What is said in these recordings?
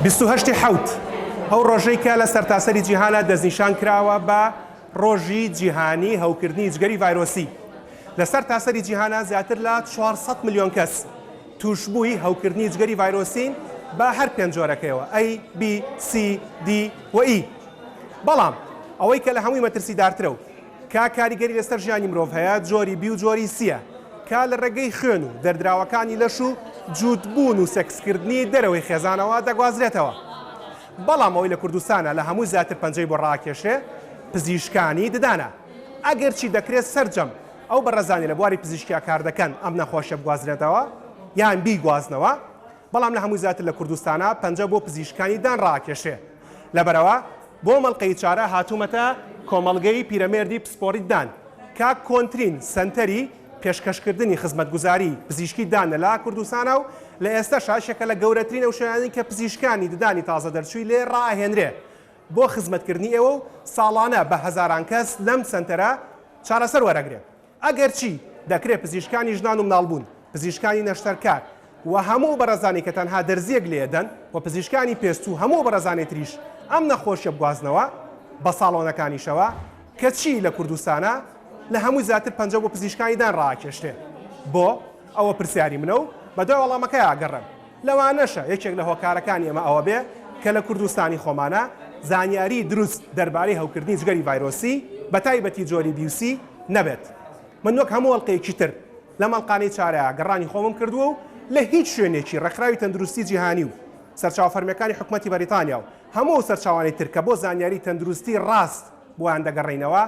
28 ی حەوت، ئەو ڕۆژەی کە لە سەرتاسەری جیهانا دەستنیشان کراوە بە ڕۆژی جیهانی هەوکردنی جگەری ڤایرۆسی. لە سەرتاسەری جیهانا زیاتر لە 400 ملیۆن کەس تووشبووی هەوکردنی جگەری ڤایرۆسین بە هەر پێنج جۆرەکەیەوە، A، B، C، D و E. بەڵام ئەوەی کە لە هەمووی مەترسیدارترە و کە کاریگەری لەسەر ژیانی مرۆڤ هەیە جۆری بی و جۆری سیە کە لە ڕێگەی خوێن و دەردراوەکانی لەش و جووتبوون و سێکسکردنی دەرەوەی خێزانەوە دەگوازرێتەوە. بەڵام ئەوەی لە کوردستانە لە هەمووی زیاتر پەنجەی بۆ ڕاکێشێ پزیشکانی ددانە. ئەگەرچی دەکرێت سەرجەم ئەو بەڕێزانەی لە بواری پزیشکیا کاردەکەن ئەم نەخۆشیە بگوازرێتەوە یان بیگوازنەوە، بەڵام لە هەمووی زیاتر لە کوردستانا پەنجە بۆ پزیشکانی دان ڕاکێشێ. لەبەرئەوە بۆ مەڵقەی چارە هاتوومەتە کۆمەڵگەی پیرەمێردی پسپۆڕی ددان کە کۆنترین سەنتەری پێشکەشکردنی خزمەتگوزاری پزیشکی ددانە لە کوردستانا و لە ئێستەشا یەکێکە لە گەورەترین ئەو شوێنانەی کە پزیشکانی ددانی تازە دەرچووی لێ ڕائەهێنرێ بۆ خزمەتکردنی ئێوە و ساڵانە بە هەزاران کەس لەم سەنتەرە چارەسەر وەرەگرێ. ئەگەرچی دەکرێ پزیشکانی ژنان و مناڵبوون، پزیشکانی نەشتەرکار و هەموو ئەو بەڕێزانەی کە تەنها دەرزییەک لێدەن و پزیشکانی پێست و هەموو ئەو بەڕێزانەی تریش ئەم نەخۆشیە بگوازنەوە بە ساڵۆنەکانیشەوە، کەچی لە کوردستانا لە هەمووی زیاتر پەنجە بۆ پزیشکانی دان ڕائەکێشرێ. بۆ؟ ئەوە پرسیاری منە و بەدوای وەڵامەکەیا ئەگەڕێم. لەوانەشە یەکێک لە هۆکارەکانی ئەمە ئەوە بێ کە لە کوردستانی خۆمانا زانیاری دروست دەربارەی هەوکردنی جگەری ڤایرۆسی بەتایبەتی جۆری بی و سی نەبێت. من وەک هەموو ئەڵقەیەکی تر لەم ئەڵقانەی چارەیا گەڕانی خۆمم کردووە و لە هیچ شوێنێکی ڕێکخراوی تەندروستی جیهانی و سەرچاوە فەرمیەکانی حکومەتی بەریتانیا و هەموو ئەو سەرچاوانەی تر کە بۆ زانیاری تەندروستی ڕاست بۆیان دەگەڕێینەوە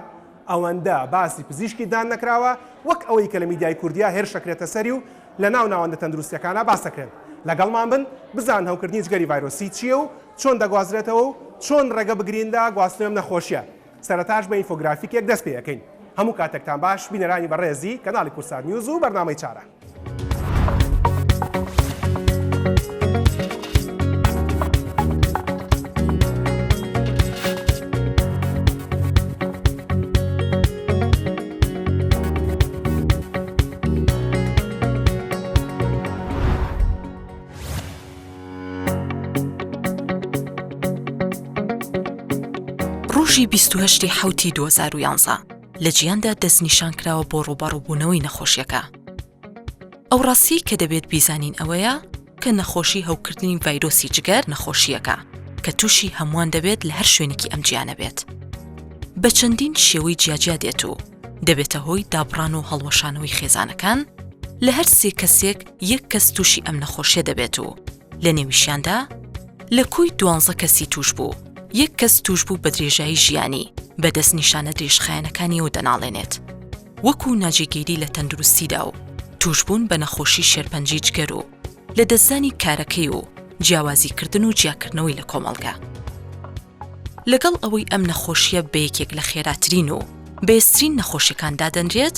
ئەوەندە باسی پزیشکی دان نەکراوە وەک ئەوەی کە لە میدیای کوردیا هێرش ئەکرێتە سەری و لە ناو ناوەندە تەندروستیەکانا باس دەکرێن. لەگەڵمان بن بزانن هەوکردنی جگەری ڤایرۆسی چییە و چۆن دەگوازرێتەوە و چۆن ڕێگە بگرین لە گواستنەوەی ئەم نەخۆشیە. سەرەتاش بە ئینفۆگرافیکێک دەست پێ ئەکەین. هەموو کاتێکتان باش بینەرانی بەڕێزی کەناڵی کوردسات نیوز و بەرنامەی چارە. ڕۆژی 28 ی حەوتی 2011 لە جیهاندا دەستنیشانکراوە بۆ ڕووبەڕووبوونەوەی نەخۆشیەکە. ئەو ڕاستیەی کە دەبێت بیزانین ئەوەیە کە نەخۆشی هەوکردنی ڤایرۆسی جگەر نەخۆشییەکە کە تووشی هەمووان دەبێت لە هەر شوێنێکی ئەم جیهانە بێت بە چەندین شێوەی جیاجیا دێت و دەبێتە هۆی دابڕان و هەڵوەشانەوەی خێزانەکان لە هەر سێ کەسێک یەک کەس تووشی ئەم نەخۆشیە دەبێت و لە نێویشیاندا لە کۆی دوانزە کەسی تووشبوو یەک کەس تووشبوو بە درێژایی ژیانی بەدەست نیشانە درێژخایەنەکانیەوە دەناڵێنێت. وەکو ناجێگیری لە تەندروستیدا و تووشبوون بە نەخۆشی شێرپەنجەی جگەر و لەدەستدانی کارەکەی و جیاوازیکردن و جیاکردنەوەی لە کۆمەڵگە. لەگەڵ ئەوەی ئەم نەخۆشییە بە یەکێک لە خێراترین و بەهێزترین نەخۆشیەکان دادەنرێت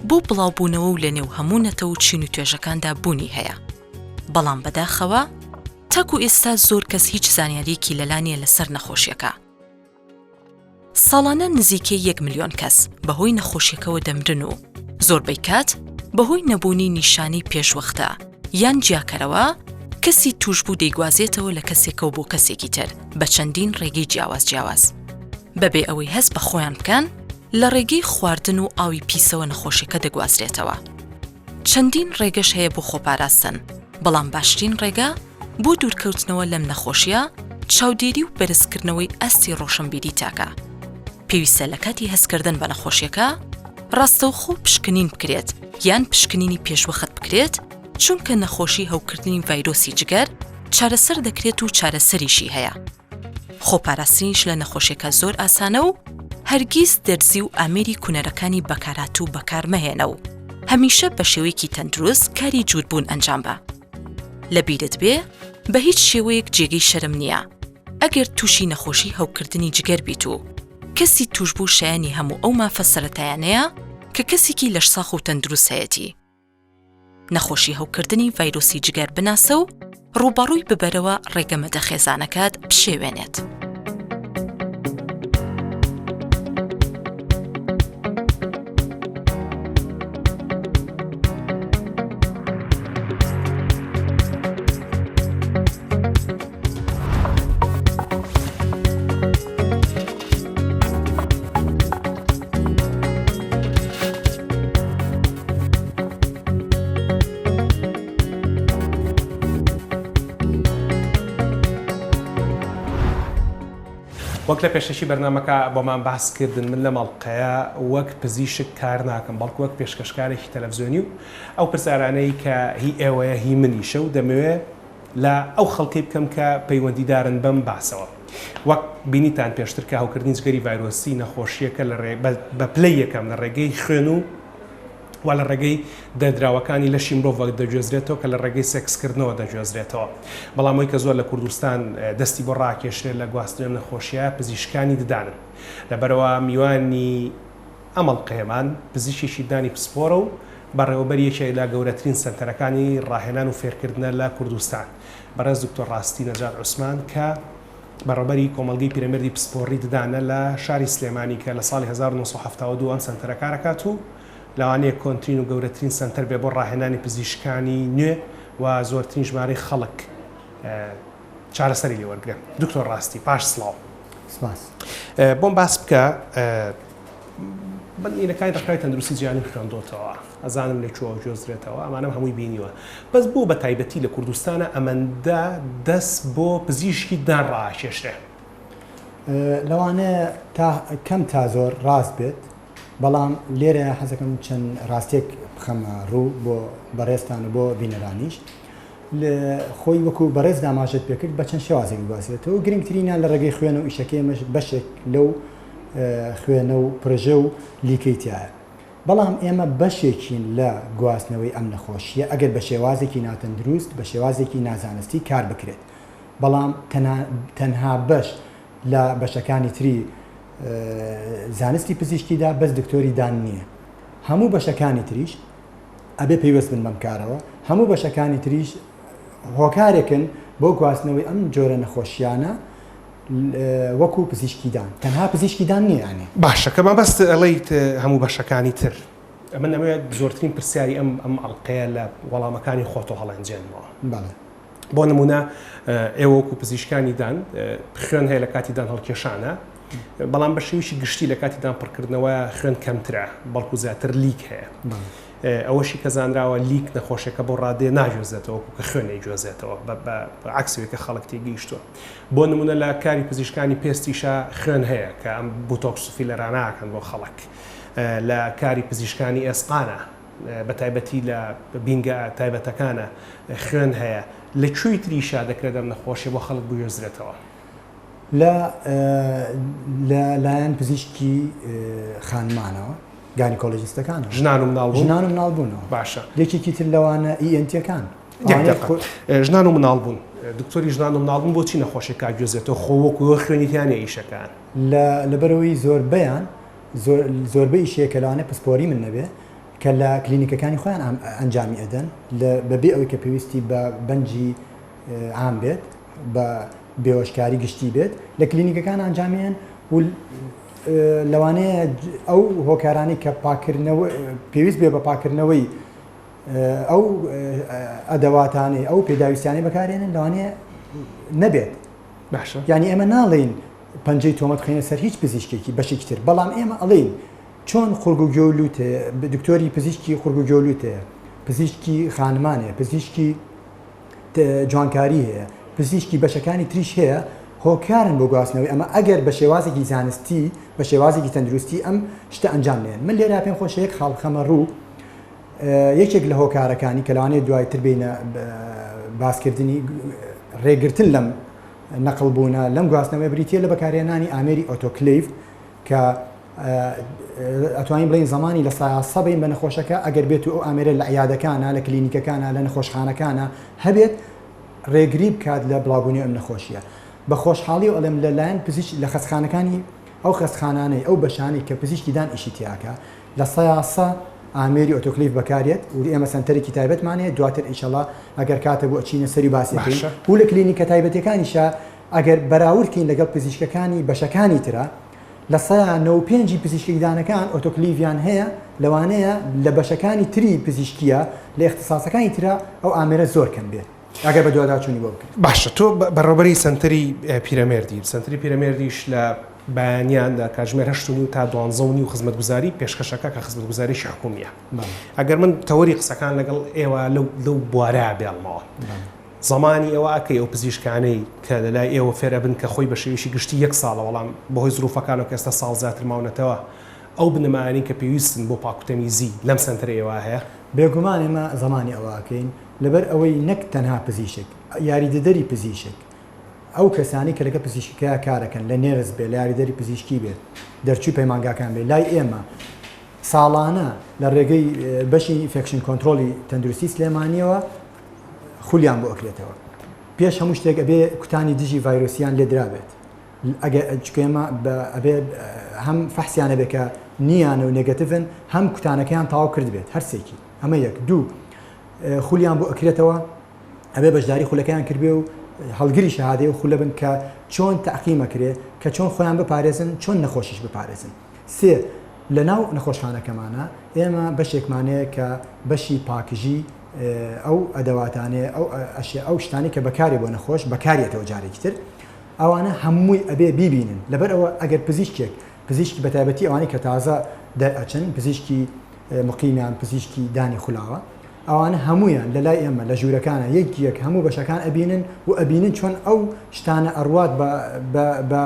بۆ بڵاوبوونەوە و لەنێو هەموو نەتەوە و چین و توێژەکاندا بوونی هەیە، بەڵام بەداخەوە تاکو ئێستا زۆر کەس هیچ زانیارییەکی لەلا نییە لەسەر نەخۆشیەکە. ساڵانە نزیکەی یەک ملیۆن کەس بەهۆی نەخۆشیەکەوە دەمرن و زۆربەی کات بەهۆی نەبوونی نیشانەی پێشوەختە یان جیاکەرەوە کەسی تووشبوو دەیگوازێتەوە لە کەسێکەوە بۆ کەسێکی تر بە چەندین ڕێگەی جیاواز جیاواز بەبێ ئەوەی هەست بە خۆیان بکەن لە ڕێگەی خواردن و ئاوی پیسەوە نەخۆشیەکە دەگوازرێتەوە. چەندین ڕێگەش هەیە بۆ خۆپاراستن، بەڵام باشترین ڕێگە بۆ دوورکەوتنەوە لەم نەخۆشییە چاودێری و بەرزکردنەوەی ئاستی ڕۆشنبیری تاکە. پێویستە لە کاتی هەستکردن بە نەخۆشیەکە ڕاستەوخۆ پشکنین بکرێت یان پشکنینی پێشوەخت بکرێت، چونکە نەخۆشی هەوکردنی ڤایرۆسی جگەر چارەسەر دەکرێت و چارەسەریشی هەیە. خۆپاراستنیش لە نەخۆشیەکە زۆر ئاسانە و هەرگیز دەرزی و ئامێری کونەرەکانی بەکارهاتوو بەکارمەهێنە و هەمیشە بە شێوەیەکی تەندروست کاری جووتبوون ئەنجام بە. لەبیرت بێ بە هیچ شێوەیەک جێگەی شەرم نییە ئەگەر تووشی نەخۆشی هەوکردنی جگەر بیت و کەسی تووشبوو شایەنی هەموو ئەو مافە سەرەتایانەیە کە کەسێکی لەشساخ و تەندروست هەیەتی. نەخۆشی هەوکردنی ڤایرۆسی جگەر بناسە و ڕووبەڕووی ببەرەوە ڕێگە مەدە خێزانەکەت بشێوێنێت. وەک لە پێشەکی بەرنامەکە بۆمان باس کردن من لەم ئەڵقەیە وەک پزیشک کار ناکەم بەڵکو وەک پێشکەشکارێکی تەلەفزیۆنی و ئەو پرسیارانەی کە هی ئێوەیە هی منیشە و دەمەوێ لە ئەو خەڵکەی بکەم کە پەیوەندیدارن بەم باسەوە. وەک بینیتان پێشتر کە هەوکردنی جگەری ڤایرۆسی نەخۆشییەکە لە ڕێ بە پلەی یەکەم لە ڕێگەی خوێن و و لە ڕێگەی دەردراوەکانی لەشی مرۆڤ دەگوێزرێتەوە کە لە ڕێگەی سێکسکردنەوە دەگوێزرێتەوە. بەڵام ئەوەی کە زۆر لە کوردستان دەستی بۆ ڕاکێشرێت لە گواستنەوەی ئەم نەخۆشییە پزیشکانی ددانن. لەبەرئەوە میوانی ئەم ئەڵقەیەمان پزیشکێکی ددانی پسپۆرە و بەڕێوەبەری یەکێک لە گەورەترین سەنتەرەکانی ڕاهێنان و فێرکردنە لە کوردستان، بەڕێز دکتۆر ڕاستی نەجات عوسمان کە بەڕێوەبەری کۆمەڵگەی پیرەمێردی پسپۆڕی ددانە لە شاری سلێمانی کە لە ساڵی 1972 ئەم سەنتەرە کارەکات و لەوانەیە کۆنترین و گەورەترین سەنتەر بێ بۆ ڕاهێنانی پزیشکانی نوێ و زۆرترین ژمارەی خەڵک چارەسەری لێ وەرگرێ. دکتۆر ڕاستی پاش سڵاو. سپاس. بۆم باس بکە بنینەکانی ڕێکخراوی تەندروستی جیهانیم خوێندۆتەوە ئەزانم لە کوێوە گوێزرێتەوە ئەمانەم هەمووی بینیوە بەس بۆ بە تایبەتی لە کوردستانە ئەمەندە دەست بۆ پزیشکی ددان ڕاکێشرێ؟ لەوانەیە تا کەم تا زۆر ڕاست بێت بەڵام لێرە حەزەکەم چەند ڕاستێک بخەمە ڕوو بۆ بەڕێزتان و بۆ بینەرانیش خۆی وەکو بەڕێز ئاماژەت پێکرد بە چەند شێوازێک بگوازرێتەوە گرنگترینیان لە ڕێگەی خوێنە و ئیشەکەی ئێمەش بەشێک لەو خوێنە و پرژە و لیکەی تایە بەڵام ئێمە بەشێکین لە گواستنەوەی ئەم نەخۆشیە ئەگەر بە شێوازێکی ناتەندروست بە شێوازێکی نازانستی کار بکرێت بەڵام تەنها بەش لە بەشەکانی تری زانستی پزیشکیدا بەس دکتۆری دان نییە هەموو بەشەکانی تریش ئەبێ پەیوەست بن بەم کارەوە، هەموو بەشەکانی تریش هۆکارێکن بۆ گواستنەوەی ئەم جۆرە نەخۆشیانە وەکو پزیشکی دان تەنها پزیشکی دان نییە یانی. باشە کە مەبەست ئەڵێیت هەموو بەشەکانی تر من ئەمەوێت زۆرترین پرسیاری ئەم ئەم ئەڵقەیە لە وەڵامەکانی خۆتەوە هەڵێنجێنمەوە. بەڵێ. بۆ نمونە ئێوە وەکو پزیشکانی دان خوێن هەیە لە کاتی دان هەڵکێشانە بەڵام بە شێویشی گشتی لە کاتی دان پڕکردنەوە خوێن کەمترە بەڵکو زیاتر لیک هەیە ئەوەشی کە زانراوە لیک نەخۆشیەکە بۆ ڕادێ ناگوێزێتەوە کە خوێنەی گوێزێتەوە بە عکسەوەی کە خەڵک تێگەیشتووە بۆ نمونە لە کاری پزیشکانی پێستیشە خوێن هەیە کە ئەم بوتۆکس و فیلەراناکەن بۆ خەڵک لە کاری پزیشکانی ئێسقانە بە تایبەتی لە بینگە تایبەتەکانە خوێن هەیە لە کوێی تریشا دەکرێت ئەم نەخۆشیە بۆ خەڵک بگوێزرێتەوە؟ لە لە لایەن پزیشکی خانمانەوە گاینیکۆلۆجیستەکانەوە ژنان و مناڵ ژنان و مناڵ بوونەوە باشە یەکێکی تر لەوانە ENT ەکان ژنان و مناڵ بوون دکتۆری ژنان و مناڵ بوون بۆچی نەخۆشیەکە گوێزێتەوە خۆ وەکو خوێنی تیا نیە ئیشەکان لە لەبەرەوەی زۆربەیان زۆربەی ئیشەیە کە لەوانەیە پسپۆری من نەبێ کە لە کلینیکەکانی خۆیان ئەنجامی ئەدەن بەبێ ئەوەی کە پێویستی بە بەنجی عام بێت بە بێوەشکاری گشتی بێت لە کلینیکەکان ئەنجامیان و لەوانەیە ئەو هۆکارانەی کە پاکردنەوە پێویست بێ بە پاکردنەوەی ئەو ئەدەواتانەی ئەو پێداویستیانەی بەکارێنن لەوانەیە نەبێت باشە یعنی ئێمە ناڵێین پەنجەی تۆمەت بخەینە سەر هیچ پزیشکێکی بەشێکی تر بەڵام ئێمە ئەڵێین چۆن قوڕگ و گوێ و لوت هەیە دکتۆری پزیشکی قوڕگ و گوێ و لوت هەیە پزیشکی خانمان هەیە پزیشکی جوانکاری هەیە پزیشکی بەشەکانی تریش هەیە هۆکارن بۆ گواستنەوەی ئەمە ئەگەر بە شێوازێکی زانستی بە شێوازێکی تەندروستی ئەم شتە ئەنجام نێن من لێرا پێم خۆشە یەک خاڵ بخەمە ڕوو یەکێک لە هۆکارەکانی کە لەوانەیە دوای تر بینە باسکردنی ڕێگرتن لەم نەقڵ بوونە لەم گواستنەوەی بریتیە لە بەکارهێنانی ئامێری ئۆتۆکلیڤ کە ئەتوانین بڵێین زەمانی لە سایا سەبین بە نەخۆشەکە ئەگەر بێت و ئەو ئامێرە لە عیادەکانە لە کلینیکەکانە لە نەخۆشخانەکانە هەبێت ڕێگری بکات لە بڵاوبوونی ئەم نەخۆشیە بە خۆشحاڵی و ئەڵێم لەلایەن پزیشک لە خەستخانەکانی ئەو خەستخانانەی ئەو بەشانەی کە پزیشکی دان ئیشی تیاکە لە سەیا سە ئامێری ئۆتۆکلیڤ بەکارێت و ئێمە سەنتەرێکی تایبەتمان هەیە دواتر ئیشەڵا ئەگەر کاتە بوو ئەچینە سەری باسی ئەکەین باشە. و لە کلینیکە تایبەتیەکانیشا ئەگەر بەراورد کەین لەگەڵ پزیشکەکانی بەشەکانی ترا لە سەیا 95 ی پزیشکی دانەکان ئۆتۆکلیڤیان هەیە لەوانەیە لە بەشەکانی تری پزیشکیە لە ئیختیساسەکانی ترا ئەو ئامێرە زۆر کەم بێت ئەگەر بەدواداچوونی بۆ بکرێت. باشە تۆ بەڕێوەبەری سەنتەری پیرەمێردی، سەنتەری پیرەمێردیش لە بەیانیان لە کاتژمێر هەشت و نیو تا دوانزە و نیو خزمەتگوزاری پێشکەشەکە کە خزمەتگوزاریی حکومییە. ئەگەر من تەوەری قسەکان لەگەڵ ئێوە لەو لەو بوارە بێڵمەوە. زەمانی ئەوە ئەکەی ئەو پزیشکانەی کە لە لای ئێوە فێر ئەبن کە خۆی بە شێوەیەکی گشتی یەک ساڵە بەڵام بەهۆی زروفەکانەوە کە ئێستا ساڵ زیاتر ماونەتەوە ئەو بنەمایانەی کە پێویستن بۆ پاکوتەمیزی لەم سەنتەرەی ئێوە هەیە؟ بێگومان ئێمە زەمانی ئەوە ئەکەین لەبەر ئەوەی نەک تەنها پزیشک، یاریدەدەری پزیشک، ئەو کەسانەی کە لەگەڵ پزیشکەکەیا کارەکەن لە nurse بێ، لە یاریدەری پزیشکی بێت، دەرچووی پەیمانگاکان بێ، لای ئێمە ساڵانە لە ڕێگەی بەشی infection control ی تەندروستی سلێمانیەوە خولیان بۆ ئەکرێتەوە. پێش هەموو شتێک ئەبێ کوتانی دژی ڤایرۆسیان لێدرابێت. ئەگەر چونکە ئێمە ئەبێ هەم فەحسیان هەبێ کە نییانە و negative ن هەم کوتانەکەیان تەواو کردبێت هەرسێکی ئەمە یەک دوو خولیان بۆ ئەکرێتەوە ئەبێ بەشداری خولەکەیان کردبێ و هەڵگری شەهادەی و خولە بن کە چۆن تەعقیمەکرێ کە چۆن خۆیان بپارێزن چۆن نەخۆشیش بپارێزن سێ لە ناو نەخۆشخانەکەمانە ئێمە بەشێکمان هەیە کە بەشی پاکژی ئەو ئەدەواتانەیە ئەو ئەشیا ئەو شتانی کە بەکارێ بۆ نەخۆش بەکارێتەوە جارێکی تر ئەوانە هەمووی ئەبێ بیبینن لەبەر ئەوە ئەگەر پزیشکێک پزیشکی بەتایبەتی ئەوانەی کە تازە دەرئەچن پزیشکی مقیمیان پزیشکی دانی خولاوە ئەوانە هەمویان لە لای ئێمە لە ژوورەکانە یەک یەک هەموو بەشەکان ئەبینن و ئەبینن چۆن ئەو شتانە ئەڕوات بە بە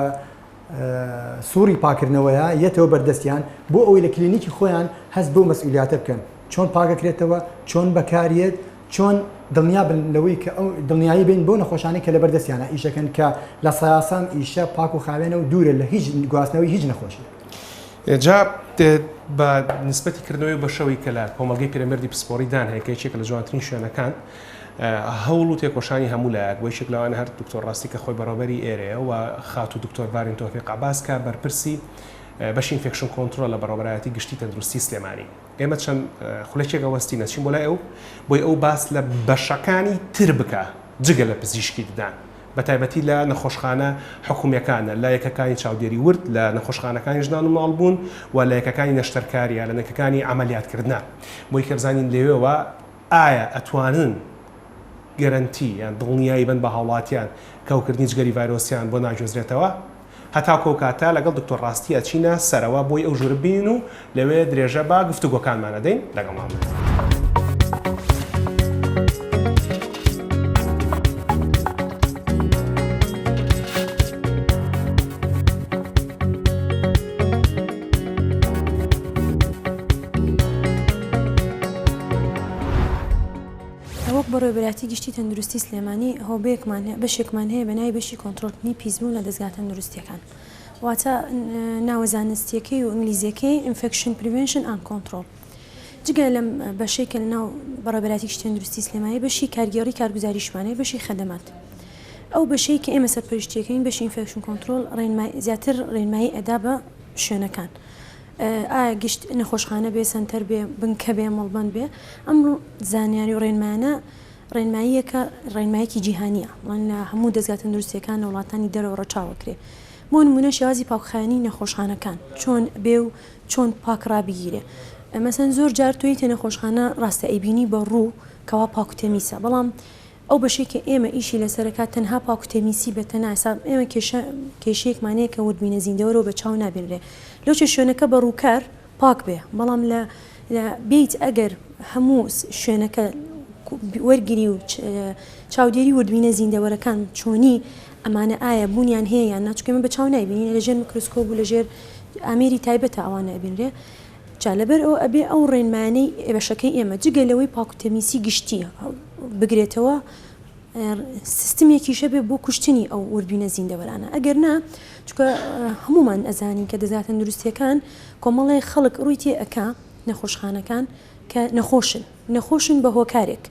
سوڕی پاکردنەوەیە یەتەوە بەردەستیان بۆ ئەوەی لە کلینیکی خۆیان هەست بەو مەسئولیاتە بکەن چۆن پاکەکرێتەوە چۆن بەکاریێت چۆن دڵنیا بن لەوەی کە ئەو دڵنیایی بین بۆ نەخۆشانی کە لەبەر دەستیانە ئیشەکەن کە لە سەیاسەم ئیشە پاک و خاوێنە و دوورە لە هیچ گواستنەوەی هیچ نەخۆشی. جا بە نسبەتی کردنەوەی بەشەوەی کە لە کۆمەڵگەی پیرەمێردی پسپۆڕی دان هەیە کە یەکێکە لە جوانترین شوێنەکان هەوڵ و تێکۆشانی هەموو لایەک بۆ یەکێک لەوانە هەر دکتۆر ڕاستی کە خۆی بەڕێوەبەری ئێرەیە و خاتوو دکتۆر ڤارین تۆفیق عەباس کە بەرپرسی بەشی infection control لە بەڕێوەبەرایەتی گشتی تەندروستی سلێمانی. ئێمە چەند خولەکێک ئەوەستین ئەچین بۆ لای ئەو بۆی ئەو باس لە بەشەکانی تر بکا جگە لە پزیشکی ددان بە تایبەتی لە نەخۆشخانە حکومیەکانە لە یەکەکانی چاودێری ورد لە نەخۆشخانەکانی ژنان و ماڵبوون و لە یەکەکانی نەشتەرکاریە لە یەکەکانی عەمەلیاتکردنە بۆی کە بزانین لەوێوە ئایا ئەتوانن گەرەنتی یان دڵنیایی بن بە هاوڵاتیان کە هەوکردنی جگەری ڤایرۆسیان بۆ ناگوێزرێتەوە؟ هەتاکو ئەو کاتە لەگەڵ دکتۆر ڕاستی ئەچینە سەرەوە بۆی ئەو ژوورە ببینین و لەوێ درێژە بە گفتوگۆکانمان ئەدەین لەگەڵمان بن. وەک بەڕێوەبەرایەتی گشتی تەندروستی سلێمانی هۆبەیەکمان هەیە بەشێکمان هەیە بە ناوی بەشی کۆنترۆڵکردنی پیسبوون لە دەزگا تەندروستییەکان واتە ناوە زانستییەکەی و ئینگلیزییەکەی Infection Prevention and Control جگە لەم بەشەی کە لەناو بەڕێوەبەرایەتی گشتی تەندروستی سلێمانی بەشی کارگێڕی کارگوزاریشمان هەیە بەشی خەدەمات ئەو بەشەی کە ئێمە سەرپەرشتیەکەین بەشی infection control ڕێنمایی زیاتر ڕێنمایی ئەدا بە شوێنەکان ئایا گشت نەخۆشخانە بێ، سەنتەر بێ، بنکە بێ، مەڵبەند بێ، ئەم زانیاری و ڕێنمایانە ڕێنماییەکە ڕێنمایەکی جیهانییە، بڵێن لە هەموو دەزگا تەندروستییەکان لە وڵاتانی دەرەوە ڕەچاو ئەکرێ. بۆ نموونە شێوازی پاکوخاوێنیی نەخۆشخانەکان چۆن بێ و چۆن پاک ڕابگیرێ. مەسەن زۆر جار تۆ یەیتە نەخۆشخانە ڕاستە ئەیبینی بە ڕوو کەوا پاک و تەمیسە، بەڵام ئەو بەشەی کە ئێمە ئیشی لەسەر ئەکات تەنها پاک و تەمیسی بە تەنها ئێستا ئێمە کێشە کێشەیەکمان هەیە کە وردبینە زیندەوەرەوە بە چاو نابینرێ لۆچێ شوێنەکە بە ڕووکار پاک بێ بەڵام لە لە بیت ئەگەر هەموو شوێنەکە وەرگری و چاودێری وردبینە زیندەوەرەکان چۆنی ئەمانە ئایا بوونیان هەیە یان نا چونکە ئێمە بە چاو نایبینین لە ژێر میکرۆسکۆب و لە ژێر ئامێری تایبەتە ئەوانە ئەبینرێ جا لەبەر ئەوە ئەبێ ئەو ڕێنمایانەی بەشەکەی ئێمە جگە لەوەی پاک و تەمیسی گشتی بگرێتەوە سیستمێکیش هەبێ بۆ کوشتنی ئەو وردبینە زیندەوەرانە ئەگەر نا چونکە هەمومان ئەزانین کە دەزگا تەندروستیەکان کۆمەڵێ خەڵک ڕووی تێ ئەکا نەخۆشخانەکان کە نەخۆشن نەخۆشن بە هۆکارێک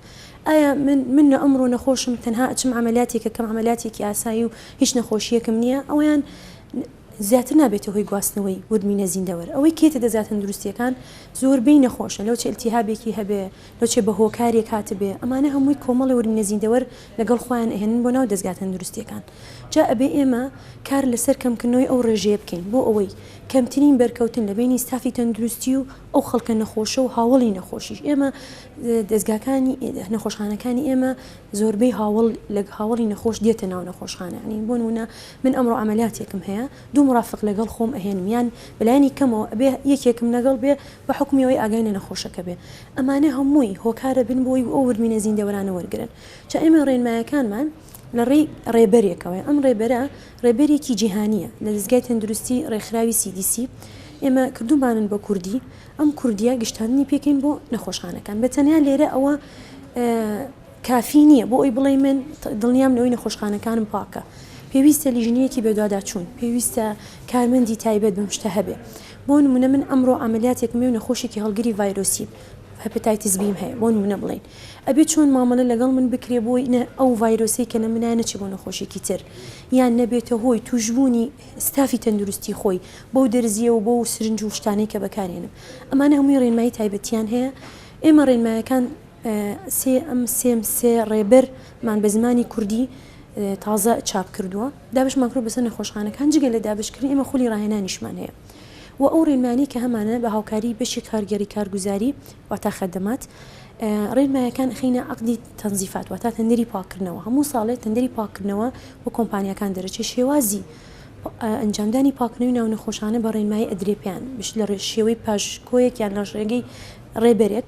ئایا من من لە ئەمڕۆ نەخۆشم تەنها ئەچم عملیاتێکەکەم عملیاتێکی ئاسایی و هیچ نەخۆشیەکم نییە ئەویان زیاتر نابێتە هۆی گواستنەوەی وردمینە زیندەوەر. ئەوەی کێتە دەزگا تەندروستییەکان زۆربەی نەخۆشن، لەوچێ ئیلتیهابێکی هەبێ، لەوچێ بە هۆکارێک هاتبێ، ئەمانە هەمووی کۆمەڵێ وردمینە زیندەوەر لەگەڵ خۆیان ئەهێنن بۆ ناو دەزگا تەندروستییەکان. جا ئەبێ ئێمە کار لەسەر کەمکردنەوەی ئەو ڕێژەیە بکەین بۆ ئەوەی کەمترین بەرکەوتن لە بەینی ستافی تەندروستی و ئەو خەڵکە نەخۆشە و هاوەڵی نەخۆشیش ئێمە دەزگاکانی نەخۆشخانەکانی ئێمە زۆربەی هاوەڵ لە هاوەڵی نەخۆش دێتە ناو نەخۆشخانە یانی بۆ نموونە من ئەمڕۆ عەمەلیاتێکم هەیە دوو. مرافق لەگەڵ خۆم ئەهێنم یان بەلایەنی کەمەوە ئەبێ یەکێکم لەگەڵ بێ بە حوکمی ئەوەی ئاگای لە نەخۆشەکە بێ ئەمانە هەمووی هۆکارە بن بۆی ئەو ورمینە زیندەوەرانە وەرگرن چا ئێمە ڕێنمایەکانمان لە ڕێی ڕێبەرێکەوەیە ئەم ڕێبەرە ڕێبەرێکی جیهانیە لە دەزگای تەندروستی ڕێکخراوی CDC ئێمە کردومانن بە کوردی ئەم کوردیە گشتاندنی پێکەین بۆ نەخۆشخانەکان بە تەنیا لێرە ئەوە کافی نییە بۆ ئەوی بڵێ من دڵنیام لەوەی نەخۆشخانەکانم پاکە پێویستە لیژنەیەکی بەدواداچوون پێویستە کارمەندی تایبەت بەم شتە هەبێ بۆ نمونە من ئەمڕۆ عەمەلیاتێکم هەیە و نەخۆشێکی هەڵگری ڤایرۆسی hepatitis B م هەیە بۆ نمونە بڵێین ئەبێ چۆن مامەلە لەگەڵ من بکرێ بۆی نە ئەو ڤایرۆسەی کە لە منایە نەچێ بۆ نەخۆشێکی تر یان نەبێتە هۆی توشبوونی ستافی تەندروستی خۆی بەو دەرزیە و بەو سرنج و شتانەی کە بەکارێنم ئەمانە هەمووی ڕێنمایی تایبەتیان هەیە ئێمە ڕێنمایەکان سێ ئەم سێم سێ ڕێبەر مان بە زمانی کوردی تازە چاپ کردووە دابشمان کرد بەسەر نەخۆشخانەکان جگە لە دابشکردن ئێمە خولی ڕاهێنانیشمان هەیە و ئەو ڕێنمایانەی کە هەمانە بە هاوکاری بەشی کارگێڕی کارگوزاری واتا خەدەمات ڕێنمایەکان ئەخەینە عەقدی تەنزیفات واتا تەندەری پاککردنەوە هەموو ساڵێ تەندەری پاککردنەوە بۆ کۆمپانیاکان دەرەچێ شێوازی ئەنجامدانی پاکردنەوەی ناو نەخۆشانە بە ڕێنمایی ئەدرێ پێیان لە شێوەی پاشکۆیەک یان لە ڕێگەی ڕێبەرێک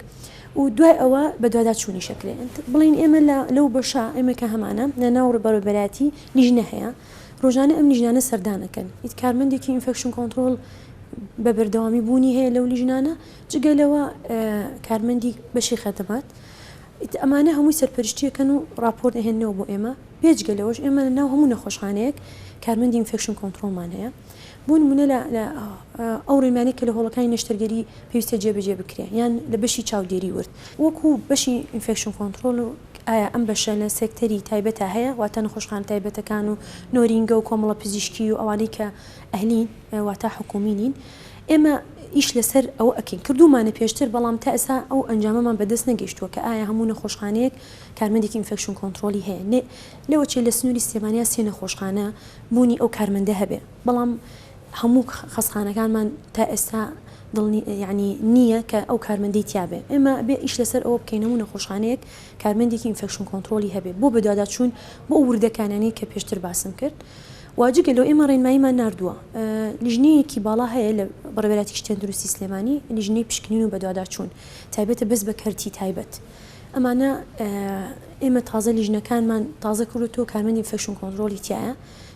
و دوای ئەوە بەدواداچوونیش ئەکرێ بڵێین ئێمە لە لەو بەشە ئێمە کە هەمانە لە ناو بەڕێوەبەرایەتی لیژنە هەیە ڕۆژانە ئەم لیژنانە سەردان ئەکەن ئیت کارمەندێکی infection control بە بەردەوامی بوونی هەیە لەو لیژنانە جگە لەوە کارمەندی بەشی خەدەمات ئەمانە هەمووی سەرپەرشتیەکەن و ڕاپۆرت ئەهێننەوە بۆ ئێمە بێجگە لەوەش ئێمە لە ناو هەموو نەخۆشخانەیەک کارمەندی infection control مان هەیە بۆ نمونە لە ئەو ڕێنمایانەی کە لە هۆڵەکانی نەشتەرگەری پێویستە جێبەجێ بکرێ یان لە بەشی چاودێری ورد وەکو بەشی infection control و ئایا ئەم بەشە لە سێکتەری تایبەتا هەیە واتە نەخۆشخانە تایبەتەکان و نۆرینگە و کۆمەڵە پزیشکی و ئەوانەی کە ئەهلین واتە حکومی نین ئێمە ئیش لەسەر ئەوە ئەکەین کردوومانە پێشتر بەڵام تا ئێستا ئەو ئەنجامەمان بەدەست نەگەیشتووە کە ئایا هەموو نەخۆشخانەیەک کارمەندێکی infection control ی هەیە نێ لەوەچێ لە سنووری سلێمانیا سێ نەخۆشخانە بوونی ئەو کارمەندە هەبێ بەڵام هەموو خەستخانەکانمان تا ئێستا دڵنی یعنی نییە کە ئەو کارمەندەی تیابێ ئێمە بێ ئیش لەسەر ئەوە بکەین هەموو نەخۆشخانەیەک کارمەندێکی infection control ی هەبێ بۆ بەدواداچوون بۆ ئەو وردەکانیانەی کە پێشتر باسم کرد و جگە لەو ئێمە ڕێنماییمان ناردووە لیژنەیەکی باڵا هەیە لە بەڕێوەبەرایەتی گشتی تەندروستی سلێمانی لیژنەی پشکنین و بەدواداچوون تایبەتە بەس بە کەرتی تایبەت ئەمانە ئێمە تازە لیژنەکانمان تازە کردوتەوە کارمەندی infection control ی تایە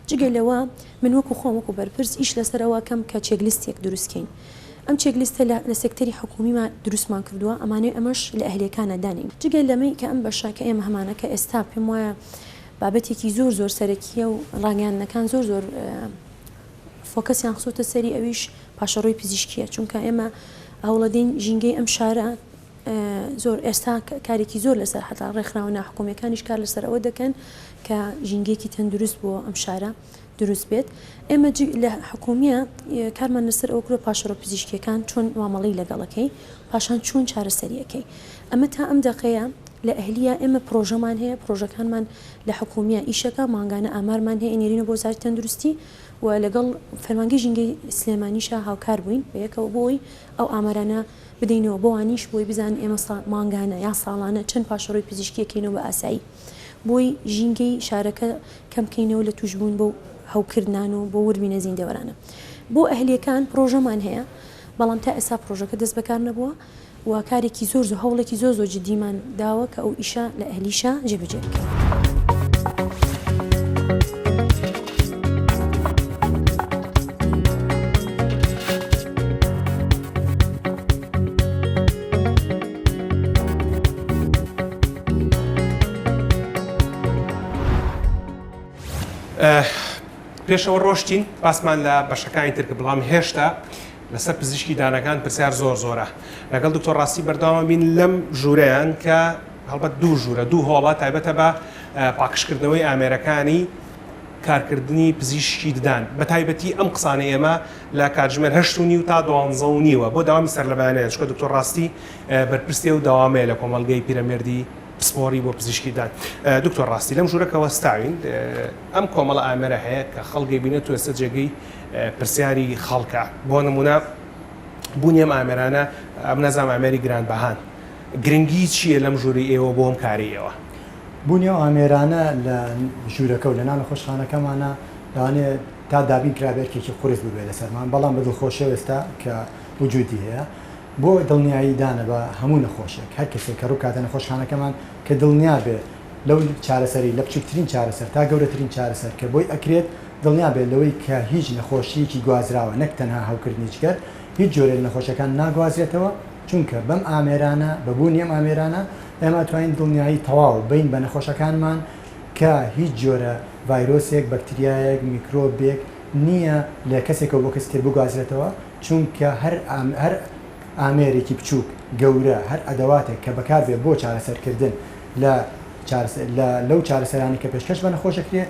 جگە لەوە من وەکو خۆم وەکو بەرپرس ئیش لەسەر ئەوە ئەکەم کە checklist ێک دروست کەین ئەم checklist ە لە سێکتەری حکومیمان دروستمان کردووە ئەمانەوێ ئەمەش لە ئەهلیەکانا دانێین جگە لەمەی کە ئەم بەشە کە ئێمە هەمانە کە ئێستا پێم وایە بابەتێکی زۆر زۆر سەرەکیە و ڕاگەیاندنەکان زۆر زۆر focus یان خستۆتە سەری ئەویش پاشەڕۆی پزیشکیە چونکە ئێمە هەوڵەدەین ژینگەی ئەم شارە زۆر ئێستا کارێکی زۆر لەسەر حتا ڕێکخراوە ناحکومیەکانیش کار لەسەر ئەوە دەکەن کە ژینگەیەکی تەندروست بۆ ئەم شارە دروست بێت ئێمە لە حکومیە کارمان لەسەر ئەوە کردوە پاشەڕۆ پزیشکیەکان چۆن مامەڵەی لەگەڵەکەی پاشان چۆن چارەسەریەکەی ئەمە تا ئەم دەقەیە لە ئەهلیە ئێمە پرۆژەمان هەیە پرۆژەکانمان لە حکومیە ئیشەکە مانگانە ئامارمان هەیە ئەنێرینە بۆ وەزارەتی تەندروستی و لەگەڵ فەرمانگەی ژینگەی سلێمانیشا هاوکار بووین بەیەکەوە بۆی ئەو ئامارانە بدەینەوە بۆوانیش بۆی بزانن ئێمە مانگانە یان ساڵانە چەند پاشەڕۆی پزیشکی ئەکەینەوە بە ئاسایی بۆی ژینگەی شارەکە کەم کەینەوە لە توشبوون بەو هەوکردنان و بۆ وردبینە زیندەوەرانە بۆ ئەهلیەکان پرۆژەمان هەیە بەڵام تا ئێستا پرۆژەکە دەست بەکار نەبووە و کارێکی زۆر زۆر هەوڵێکی زۆر زۆر جدیمان داوە کە ئەو ئیشە لە ئەهلیشا جێبەجێ بکەین. پێشەوە ڕۆشتین باسمان لە بەشەکانی تر کرد بەڵام هێشتا لەسەر پزیشکی دانەکان پرسیار زۆر زۆرە لەگەڵ دکتۆر ڕاستی بەردەوامە بین لەم ژوورەیان کە هەڵبەت دوو ژوورە دوو هۆڵە تایبەتە بە پاکشکردنەوەی ئامێرەکانی کارکردنی پزیشکی ددان بە تایبەتی ئەم قسانە ئێمە لە کاتژمێر هەشت و نیو تا دوانزە و نیوە بۆ داوامی سەرلەبەیانیان چونکە دکتۆر ڕاستی بەرپرسی ئەو دەوامەیە لە کۆمەڵگەی پیرەمێردی پسپۆڕی بۆ پزیشکی ددان. دکتۆر ڕاستی لەم ژوورە کە وەستاوین ئەم کۆمەڵە ئامێرە هەیە کە خەڵک دەیبینێت و ئێستا جێگەی پرسیاری خەڵکە بۆ نمونە بوونی ئەم ئامێرانە ئەم نازانم ئامێری گرانبەهان گرنگی چییە لەم ژووری ئێوە بۆ ئەم کارەی ئێوە؟ بوونی ئەو ئامێرانە لە ژوورەکە و لە ناو نەخۆشخانەکەمانە لەوانەیە. تا دابین کرابێ ئەرکێکی قورس بووبێ لەسەرمان، بەڵام بە دڵخۆشیەوە ئێستا کە وجودی هەیە بۆ دڵنیایی دانە بە هەموو نەخۆشێک، هەر کەسێک کە ڕووبکاتە نەخۆشخانەکەمان کە دڵنیا بێ لەو چارەسەری لە بچووکترین چارەسەر تا گەورەترین چارەسەر کە بۆی ئەکرێت دڵنیا بێت لەوەی کە هیچ نەخۆشییەکی گوازراوە نەک تەنها هەوکردنی جگەر هیچ جۆرێ لە نەخۆشیەکان ناگوازرێتەوە چونکە بەم ئامێرانە بە بوونی ئەم ئامێرانە ئێمە ئەتوانین دڵنیایی تەواو بەین بە نەخۆشەکانمان کە هیچ جۆرە ڤایرۆسێک، بەکتریایەک، میکرۆبێک نییە لە کەسێکەوە بۆ کەسی تر بگوازرێتەوە، چونکە هەر هەر ئامێرێکی بچووک، گەورە، هەر ئەدەواتێک کە بەکاربێت بۆ چارەسەرکردن لە لە لەو چارەسەرانەی کە پێشکەش بە نەخۆش ئەکرێ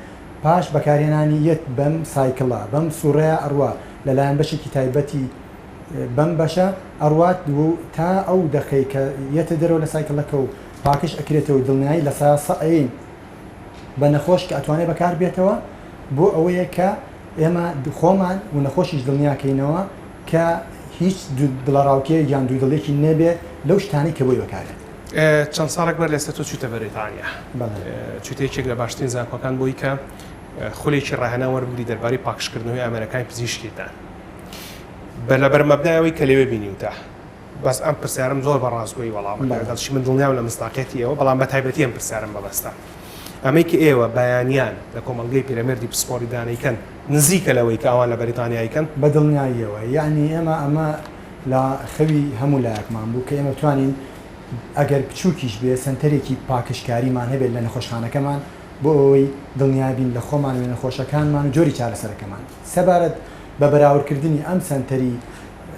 پاش بەکارهێنانی یەت بەم cycle ە، بەم سوڕەیا ئەڕوا لەلایەن بەشێکی تایبەتی بەم بەشە ئەڕوات و تا ئەو دەقەی کە یەتە دەرەوە لە cycle ەکە و پاکژ ئەکرێتەوە و دڵنیایی 100% ئەیەین بە نەخۆش کە ئەتوانێت بەکار بێتەوە بۆ ئەوەیە کە ئێمە خۆمان و نەخۆشیش دڵنیا کەینەوە کە هیچ دڵەڕاوکێ یان دوودڵێکی نەبێ لەو شتانەی کە بۆی بەکارێت. چەند ساڵێک بەر لەێستا تۆ چوویتە بەریتانیا، چوویتە یەکێک لە باشترین زانکۆکان بۆی کە خولێکی ڕاهێنان وەربگری دەربارەی پاکژکردنەوەی ئامێرەکانی پزیشکیتان بە لەبەر مەبدای ئەوەی کە لەوێ بینیوتە. بەس ئەم پرسیارم زۆر بە ڕاستگۆیی وەڵام بەدەوە دەڵشی من دڵنیام لە مصداقیەتی ئێوە بەڵام بە تایبەتی ئەم پرسیارم مەبەستە ئەمەی کە ئێوە بەیانیان لە کۆمەڵگەی پیرەمێردی پسپۆڕی دانەیکەن نزیکە لەوەی کە ئەوان لە بەریتانیا ئەیکەن؟ بە دڵنیاییەوە یەعنی ئێمە ئەمە لە خەوی هەموو لایەکمان بوو کە ئێمە بتوانین ئەگەر بچووکیش بێ سەنتەرێکی پاکژکاریمان هەبێت لە نەخۆشخانەکەمان بۆ ئەوەی دڵنیا بین لە خۆمان و لە نەخۆشەکانمان و جۆری چارەسەرەکەمان سەبارەت بە بەراوردکردنی ئەم سەنتەری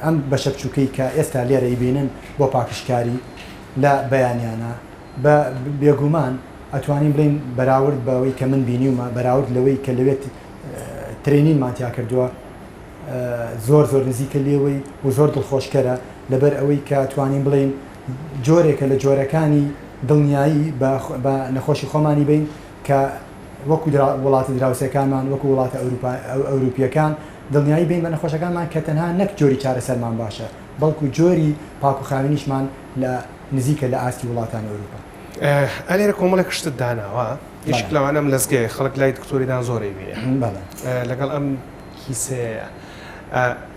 ئەم بەشە بچووکەی کە ئێستا لێرە ئەیبینن بۆ پاکژکاری لە بەیانیانە بە بێگومان ئەتوانین بڵێین بەراورد بەوەی کە من بینیومە بەراورد لەوەی کە لەوێ training مان تیا کردووە زۆر زۆر نزیکە لێوەی و زۆر دڵخۆشکەرە لەبەر ئەوەی کە توانین بڵێین جۆرێکە لە جۆرەکانی دڵنیایی بە نەخۆشی خۆمانی بین کە وەکو وڵاتە دراوسێکانمان وەکو وڵاتە ئەوروپیەکان دڵنیایی بین بە نەخۆشەکانمان کە تەنها نەک جۆری چارەسەرمان باشە بەڵکو جۆری پاک و خاوێنیشمان لە نزیکە لە ئاستی وڵاتانی ئەوروپا. ئەلێرە کۆمەڵێک شتت داناوە یەکێک لەوانە ئەم لەزگەیە خەڵک لای دکتۆری دان زۆر ئەیبینێ لەگەڵ ئەم کیسەیە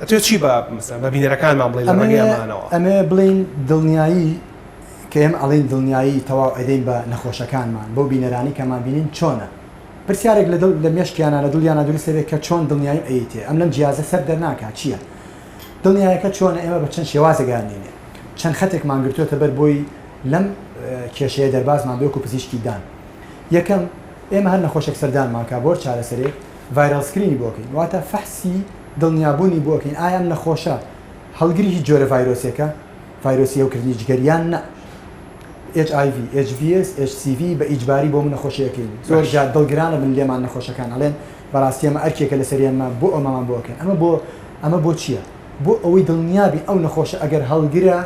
ئەتوێ چی بە مەسەلەن بە بینەرەکانمان بڵێ لە ڕێگەی ئەمانەوە؟ ئەمەوێ بڵێین دڵنیایی کە ئێمە ئەڵێین دڵنیایی تەواو ئەدەین بە نەخۆشەکانمان بەو بینەرانەی کەمان بینین چۆنە؟ پرسیارێک لە دڵ لە مێشکیانا لە دڵیانا دروست دەبێت کە چۆن دڵنیاییم ئەیتێ ئەم لەم جیازە سەر دەرناکا چییە؟ دڵنیایەکە چۆنە ئێمە بە چەند شێوازێک ئەیاننێنێ چەند خەتێکمان گرتووەتە بەر بۆی لەم کێشەیە دەربازمان بێ وەکو پزیشکی دان یەکەم ئێمە هەر نەخۆشێک سەردانمان کا بۆ چارەسەرێک viral screen ی بۆ ئەکەین واتە فەحسی دڵنیابوونی بۆ ئەکەین ئایا ئەم نەخۆشە هەڵگری هیچ جۆرە ڤایرۆسێکە ڤایرۆسی هەوکردنی جگەر یان نا HIV، HVS، HCV بە ئیجباری بۆ نەخۆشی ئەکەین زۆر جار دڵگرانە بن لێمان نەخۆشەکان ئەڵێن بەڕاستی ئەمە ئەرکێکە لەسەر ئێمە بۆ ئەمەمان بۆ ئەکەن ئەمە بۆ ئەمە بۆ چییە بۆ ئەوەی دڵنیابین ئەو نەخۆشە ئەگەر هەڵگرە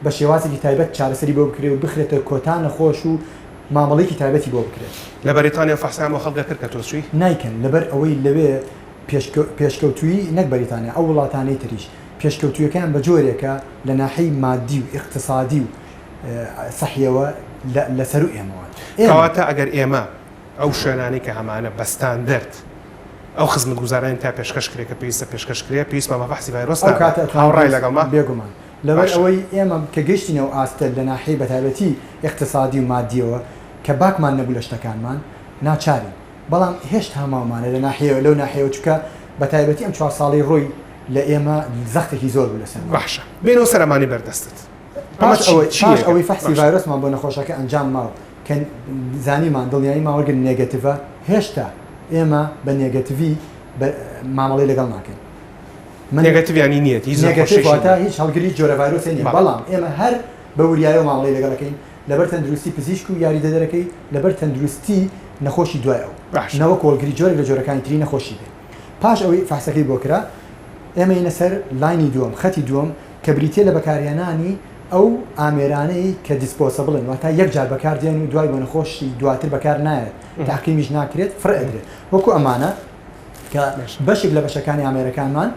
بە شێوازێکی تایبەت چارەسەری بۆ بکرێ و بخرێتە کۆتا نەخۆش و مامەڵەیەکی تایبەتی بۆ بکرێت. لە بەریتانیا فەحسیان بۆ خەڵک ئەکرد کە تۆ چووی؟ نایکەن لەبەر ئەوەی لەوێ پێشکەوتوویی نەک بەریتانیا ئەو وڵاتانەی تریش پێشکەوتوویەکەیان بە جۆرێکە لە ناحەی مادی و ئیقتسادی و سەحیەوە لە سەروو ئێمەوەن. ئێمە. کەواتە ئەگەر ئێمە ئەو شوێنانەی کە هەمانە بە ستاندەرد ئەو خزمەتگوزارانەی تا پێشکەش کرێ کە پێویستە پێشکەش کرێ پێویستمان بە فەحسی ڤایرۆس ئەو کاتە نابێت. ئەتوانین هاوڕای لەگەڵمە؟ بێگومان. لەبەر باشە. ئەوەی ئێمە کە گەیشتینە ئەو ئاستە لە ناحیەی بەتایبەتی ئیقتسادی و مادیەوە کە باکمان نەبوو لە شتەکانمان ناچارین بەڵام هێشتا ماومانە لە ناحیەوە لەو ناحیەوە چونکە بەتایبەتی ئەم چوار ساڵەی ڕۆی لە ئێمە زەختێکی زۆر بوو لەسەرمان. باشە بێینەوە سەر ئەمانەی بەردەستت. ئەمە پاش چی ئەوەی چی پاش یەکە؟ ئەوەی فەحسی باشە. ڤایرۆسمان بۆ نەخۆشەکە ئەنجام ما و کە زانیمان دڵنیاییمان وەرگرت negative ە هێشتا ئێمە بە negative ی بە مامەڵەی لەگەڵ ناکەین. من negative یانی نییە هیچ negative نەخۆشیشی واتە نییە. هیچ هەڵگری جۆرە ڤایرۆسێ نییە بەڵێ. بەڵام ئێمە هەر بە وریایەوە مامەڵەی لەگەڵ ئەکەین لەبەر تەندروستی پزیشک و یاریدەدەرەکەی لەبەر تەندروستی نەخۆشی دوای ئەو باشە. نەوەک هەڵگری جۆرێک لە جۆرەکانی تری نەخۆشی بێ. پاش ئەوەی فەحسەکەی بۆ کرا ئێمە یینە سەر line ی دووەم خەتی دووەم کە بریتیە لە بەکارهێنانی ئەو ئامێرانەی کە disposable ن واتا یەک جار بەکاردێن و دوای بۆ نەخۆشی دواتر بەکار نایەت تەعقیمیش ناکرێت فڕێ ئەدرێت وەکو ئەمانە کە بەشێک لە بەشەکانی ئامێرەکانمان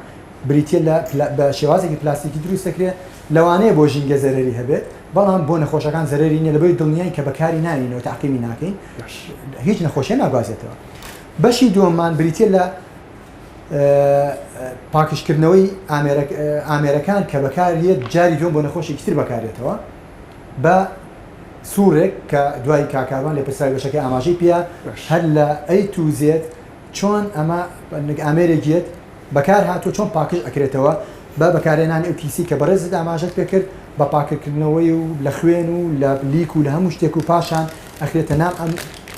بریتیە لە بە شێوازێکی پلاستیکی دروست دەکرێت لەوانەیە بۆ ژینگە زەرەری هەبێت بەڵام بۆ نەخۆشەکان زەرەری نیە لەبەر دڵنیاین کە بەکاری ناینەوە تەعقیمی ناکەین هیچ نەخۆشیە ناگوازێتەوە بەشی دووەممان بریتیە لە. پاکژکردنەوەی ئامێرەکان کە بەکاریێت جاری دووەم بۆ نەخۆشێکی تر بەکارێتەوە بە سوڕێک کە دوای کاک کاروان لێپرسراوی بەشەکەی ئاماژەی پێیا هەر لە A to Z چۆن ئەمە ئامێرێک یەت بەکار هاتووە چۆن پاکژ ئەکرێتەوە بە بەکارهێنانی ئەو کیسی کە بەڕێزت ئاماژەت پێکرد بە پاکرکردنەوەی و لە خوێن و لە لیک و لە هەموو شتێک و پاشان ئەخرێتە ناو ئەم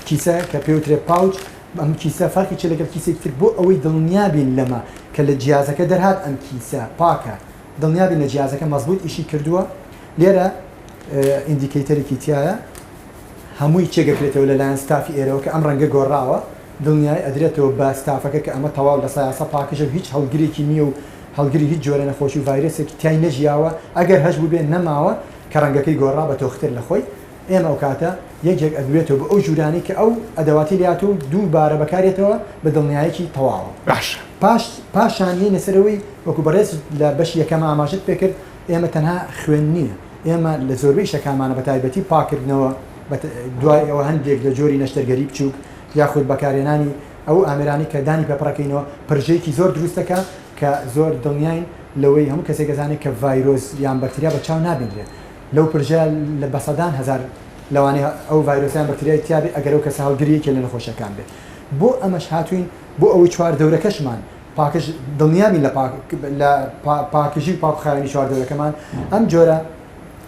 کیسە کە پێوترێ pouch ئەم کیسە فەرقی چیە لەگەڵ کیسێکی تر بۆ ئەوەی دڵنیا بین لەمە کە لە جیازەکە دەرهات ئەم کیسە پاکە دڵنیا بین لە جیازەکە مەزبوت ئیشی کردووە لێرە indicator ێکی تایە هەمووی check ئەکرێتەوە لەلایەن ستافی ئێرەوە کە ئەم ڕەنگە گۆڕاوە دڵنیایی ئەدرێتەوە بە ستافەکە کە ئەمە تەواو لە سایاسە پاکژە و هیچ هەڵگرێکی نییە و هەڵگری هیچ جۆرە نەخۆشی و ڤایرەسێکی تای نەژیاوە ئەگەر هەش بووبێ نەماوە کە ڕەنگەکەی گۆڕا بە تۆختر لە خۆی ئێمە ئەو کاتە یەک یەک ئەدوێتەوە بۆ ئەو ژوورانەی کە ئەو ئەدەواتی لێهاتووە و دووبارە بەکارێتەوە بە دڵنیایەکی تەواوە. باشە. پاش پاشان یەینە سەرەوەی وەکو بەڕێزت لە بەشی یەکەما ئاماژەت پێکرد ئێمە تەنها خوێن نییە ئێمە لە زۆربەی ئیشەکانمانە بە تایبەتی پاکردنەوە بە دوای ئەوە هەندێک لە جۆری نەشتەرگەری بچووک یاخود بەکارهێنانی ئەو ئامێرانەی کە دانی پێ پڕەکەینەوە پرژەیەکی زۆر دروست دەکا کە زۆر دڵنیاین لەوەی هەموو کەسێک ئەزانێت کە ڤایرۆس یان بەکتریا بە چاو نابینرێت لەو پرژە لە بە سەدان هەزار لەوانەیە ئەو ڤایرۆسە یان بەکتریای تیابێ ئەگەر ئەو کەسە هەڵگری یەکێ لە نەخۆشیەکان بێ بۆ ئەمەش هاتوین بۆ ئەوەی چواردەورەکەشمان پاکژ دڵنیا بین لە پاک لە پاکژی و پاک و خاوێنی چواردەورەکەمان ئەم جۆرە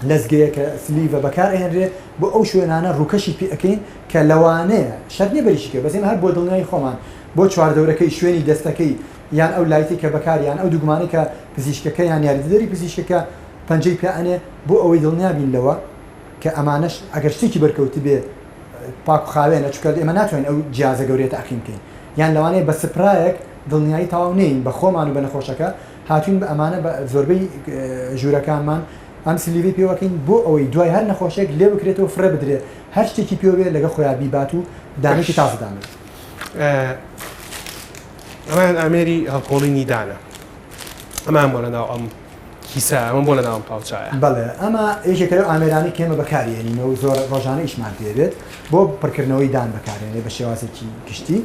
لەزگەیە کە sleeve ە بەکار ئەهێنرێ بۆ ئەو شوێنانە ڕووکەشی پێ ئەکەین کە لەوانەیە شەرت نییە بەریشی کە بەس ئێمە هەر بۆ دڵنیایی خۆمان بۆ چواردەورەکەی شوێنی دەستەکەی یان ئەو light ەی کە بەکار یان ئەو دوگمانەی کە پزیشکەکە یان یاریدەدەری پزیشکەکە پەنجەی پێ ئەنێ بۆ ئەوەی دڵنیا بین لەوە کە ئەمانەش ئەگەر شتێکی بەرکەوتبێ پاک و خاوێنە چونکە ئێمە ناتوانین ئەو جیازە گەورەیە تەعقیم بکەین یان لەوانەیە بە سپرایەک دڵنیایی تەواو نەین بە خۆمان و بە نەخۆشەکە هاتوین بە ئەمانە بە زۆربەی ژوورەکانمان ئەم sleeve ەی پێوەکەین بۆ ئەوەی دوای هەر نەخۆشێک لێ بکرێتەوە فڕێ بدرێ هەر شتێکی پێوە بێ لەگەڵ خۆیان بیبات و دانێکی تازە دانێت. ئەمەیان ئامێری هەڵکۆڵینی دانە ئەمان بۆ لەناو ئەم کیسە ئەمە بۆ لەناو ئەم pouch ایە؟ بەڵێ ئەمە یەکێکە لەو ئامێرانەی کە ئێمە بەکاری هێنین و زۆر ڕۆژانە ئیشمان پێ بێت بۆ پڕکردنەوەی دان بەکارێنێ بە شێوازێکی گشتی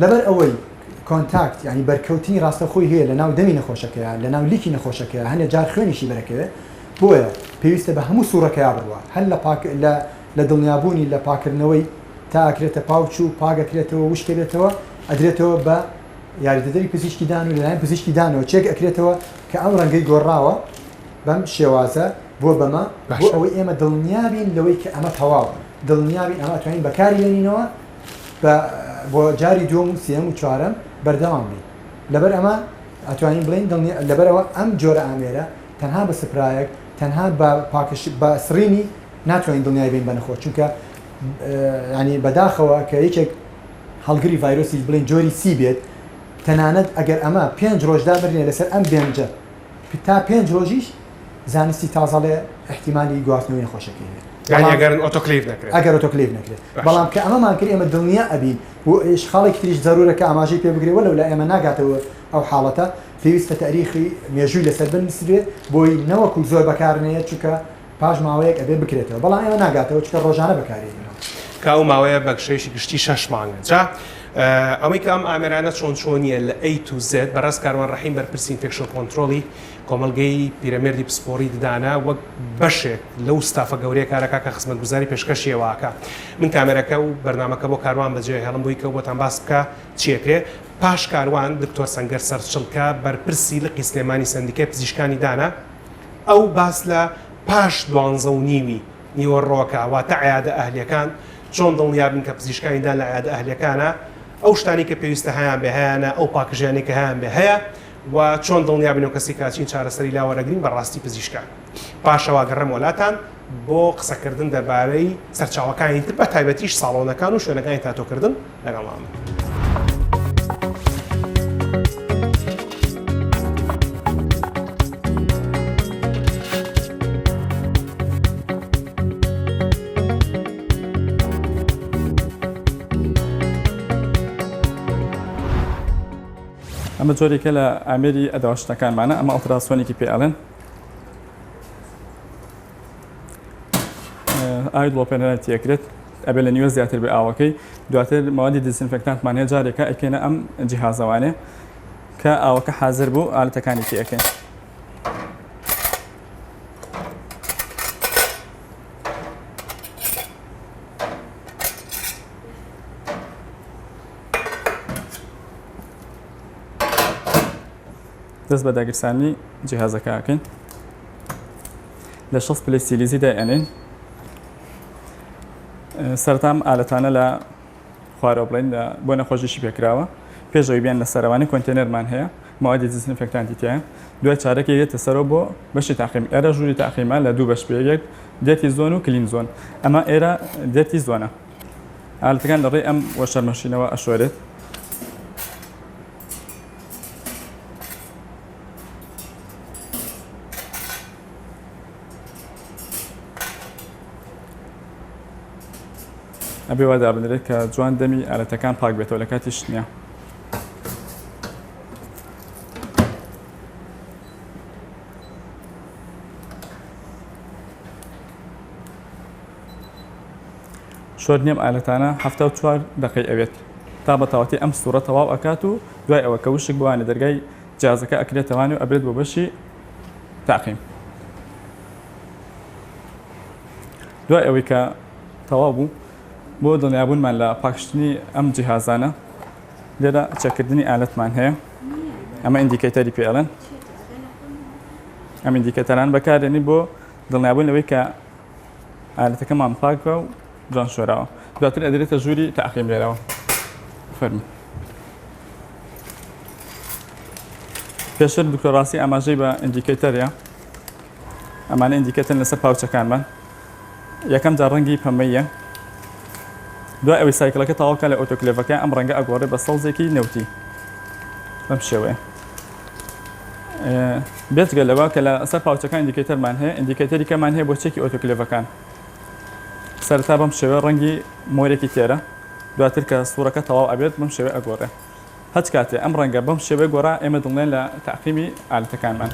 لەبەر ئەوەی contact یعنی بەرکەوتنی ڕاستەخۆی هەیە لە ناو دەمی نەخۆشەکەیە لە ناو لیکی نەخۆشەکەیە هەنێ جار خوێنیشی بەرەکەوێت بۆیە پێویستە بە هەموو سوڕەکەیا بڕوا هەر لە پاک لە لە دڵنیابوونی لە پاکردنەوەی تا ئەکرێتە pouch و پاک ئەکرێتەوە وشکەبێتەوە ئەدرێتەوە بە یاریدەدەری پزیشکی دان و لەلایەن پزیشکی دانەوە check ئەکرێتەوە کە ئەم ڕەنگەی گۆڕاوە بەم شێوازە بۆ بەمە بۆ ئەوەی ئێمە دڵنیابین لەوەی کە ئەمە تەواوە دڵنیابین ئەمە توانین بەکاری بێنینەوە بە بۆ جاری دووەم و سێیەم و چوارەم بەردەوام بین لەبەر ئەمە ئەتوانین بڵێین دڵنیا لەبەرەوە ئەم جۆرە ئامێرە تەنها بە سپرایەک تەنها بە پاکش بە سڕینی ناتوانین دڵنیای بین بە نەخۆش چونکە ینی بەداخەوە کە یەکێک هەڵگری ڤایرۆسی بڵێین جۆری سی بێت تەنانەت ئەگەر ئەمە پێنج ڕۆژ دابنرێ لەسەر ئەم بێنجە تا پێنج ڕۆژیش زانستی تازەڵێ احتیمالی گواستنەوەی نەخۆشەکەی هەیە یانی ئەگەر ئۆتۆکلیڤ نەکرێت ئەگەر ئۆتۆکلیڤ نەکرێت بەڵام کە ئەمەمان کرد ئێمە دڵنیا ئەبین و ئیش خاڵێکی تریش زەرورە کە ئاماژەی پێ بگرێ وەلەو لە ئێمە ناگاتەوە ئەو حاڵەتە پێویستە تاریخی مێژووی لەسەر بنووسرێ بۆی نەوەکو زۆر بەکار نەیەت چونکە پاش ماوەیەک ئەبێ بکرێتەوە بەڵام ئێمە ناگاتەوە چونکە ڕۆژانە بەکارێنینەوە. کە ئەو ماوەیە بە گشەیەکی گشتی شەش مانگە جا ئەوەی کە ئەم ئامێرانە چۆن چۆنیە لە A to Z بەڕێز کاروان ڕەحیم بەرپرسی infection control ی کۆمەڵگەی پیرەمێردی پسپۆڕی ددانە وەک بەشێک لەو ستافە گەورەیە کارەکە کە خزمەتگوزاری پێشکەشی ئێوە ئەکا من کامێرەکە و بەرنامەکە بۆ کاروان بەجێ هێڵم بۆی کە بۆتان باس بکا چیەکرێ پاش کاروان دکتۆر سەنگەر سەرچڵکە بەرپرسی لقی سلێمانی سەندیکای پزیشکانی دانە ئەو باس لە پاش دوانزە و نیوی نیوەڕۆکە واتە عیادە ئەهلیەکان چۆن دڵنیا بین کە پزیشکانی دان لە عیادە ئەهلیەکانە ئەو شتانەی کە پێویستە هەیان بێ هەیانە ئەو پاکژیانەی کە هەیان بێ هەیە و چۆن دڵنیا بین ئەو کەسی کە ئەچین چارەسەری لا وەرەگرین بە ڕاستی پزیشکە پاشەوا گەڕێمەوە لاتان بۆ قسەکردن دەربارەی سەرچاوەکانی تر بە تایبەتیش ساڵۆنەکان و شوێنەکانی تاتۆکردن لەگەڵمان بن. ئەمە جۆرێکە لە ئامێری ئەداشتەکانمانە ئەمە ئەڵتراسۆنێکی پێ ئەڵێن ئاوی دڵۆپێنەران تێکرێت. ئەبێ لە نیوە زیاتر بێ ئاوەکەی دواتر مەوادی disinfectant مان هەیە جارێکە ئەیکەینە ئەم جیهازەوانێ کە ئاوەکە حازر بوو ئالەتەکانی تێ ئەکەین. دەست بە داگیرسانی جیهازەکە ئەکەین لە 6 پلەی سیلیزی دایئەنێین سەرەتا ئەم ئالەتانە لە خوارەوە بڵێن بۆ نەخۆشیشی پێکراوە پێش ئەوەی بیان لە سەرەوانی container مان هەیە مەوادی disinfectant ی تایە دوای چارەکێک دێتە سەرەوە بۆ بەشی تاقیم ئێرە ژووری تاقیمە لە دوو بەش پێ یەک dirty zone و clean zone ئەمە ئێرە dirty zone ە ئالەتەکان لە ڕێی ئەم washer machine ەوە ئەشۆرێت ئەبێ وا دابنرێت کە جوان دەمی ئالەتەکان پاک بێتەوە لە کاتی شتنیا. شۆردنی ئەم ئالەتانە 74 دقەی ئەوێت تا بە تەواتی ئەم سوڕە تەواو ئەکات و دوای ئەوە کە وشک بوانە دەرگای جیازەکە ئەکرێتەوانی و ئەبرێت بۆ بەشی تاقیم. دوای ئەوەی کە تەواو بوو بۆ دڵنیابوونمان لە پاکشتنی ئەم جیهازانە لێرە چەکردنی ئالەتمان هەیە ئەمە indicator ی پێ ئەڵێن ئەم indicator ان بەکارێنی بۆ دڵنیابوون لەوەی کە ئالەتەکەمان پاکە و جوان شۆراوە دواتر ئەدرێتە ژووری تاقیم لێرەوە فەرمی پێشتر دکتۆر ڕاستی ئاماژەی بە indicator ە ئەمانە indicator ن لەسەر pouch ەکانمان یەکەم جار ڕەنگی پەمەیە دوای ئەوەی cycle ەکە تەواوکە لە autoclave ەکە ئەم ڕەنگە ئەگۆڕێ بە سەوزێکی نەوتی بەم شێوەیە بێجگە لەوە کە لە سەر pouch ەکان indicator مان هەیە indicator ی کەمان هەیە بۆ check ی autoclave ەکان سەرتا بەم شێوە ڕەنگی مۆرێکی تێرە دواتر کە سوورەکە تەواو ئەبێت بەم شێوە ئەگۆڕێ هەچ کاتێ ئەم ڕەنگە بەم شێوەیە گۆڕا ئێمە دڵنیاین لە تەعقیمی ئالەتەکانمان.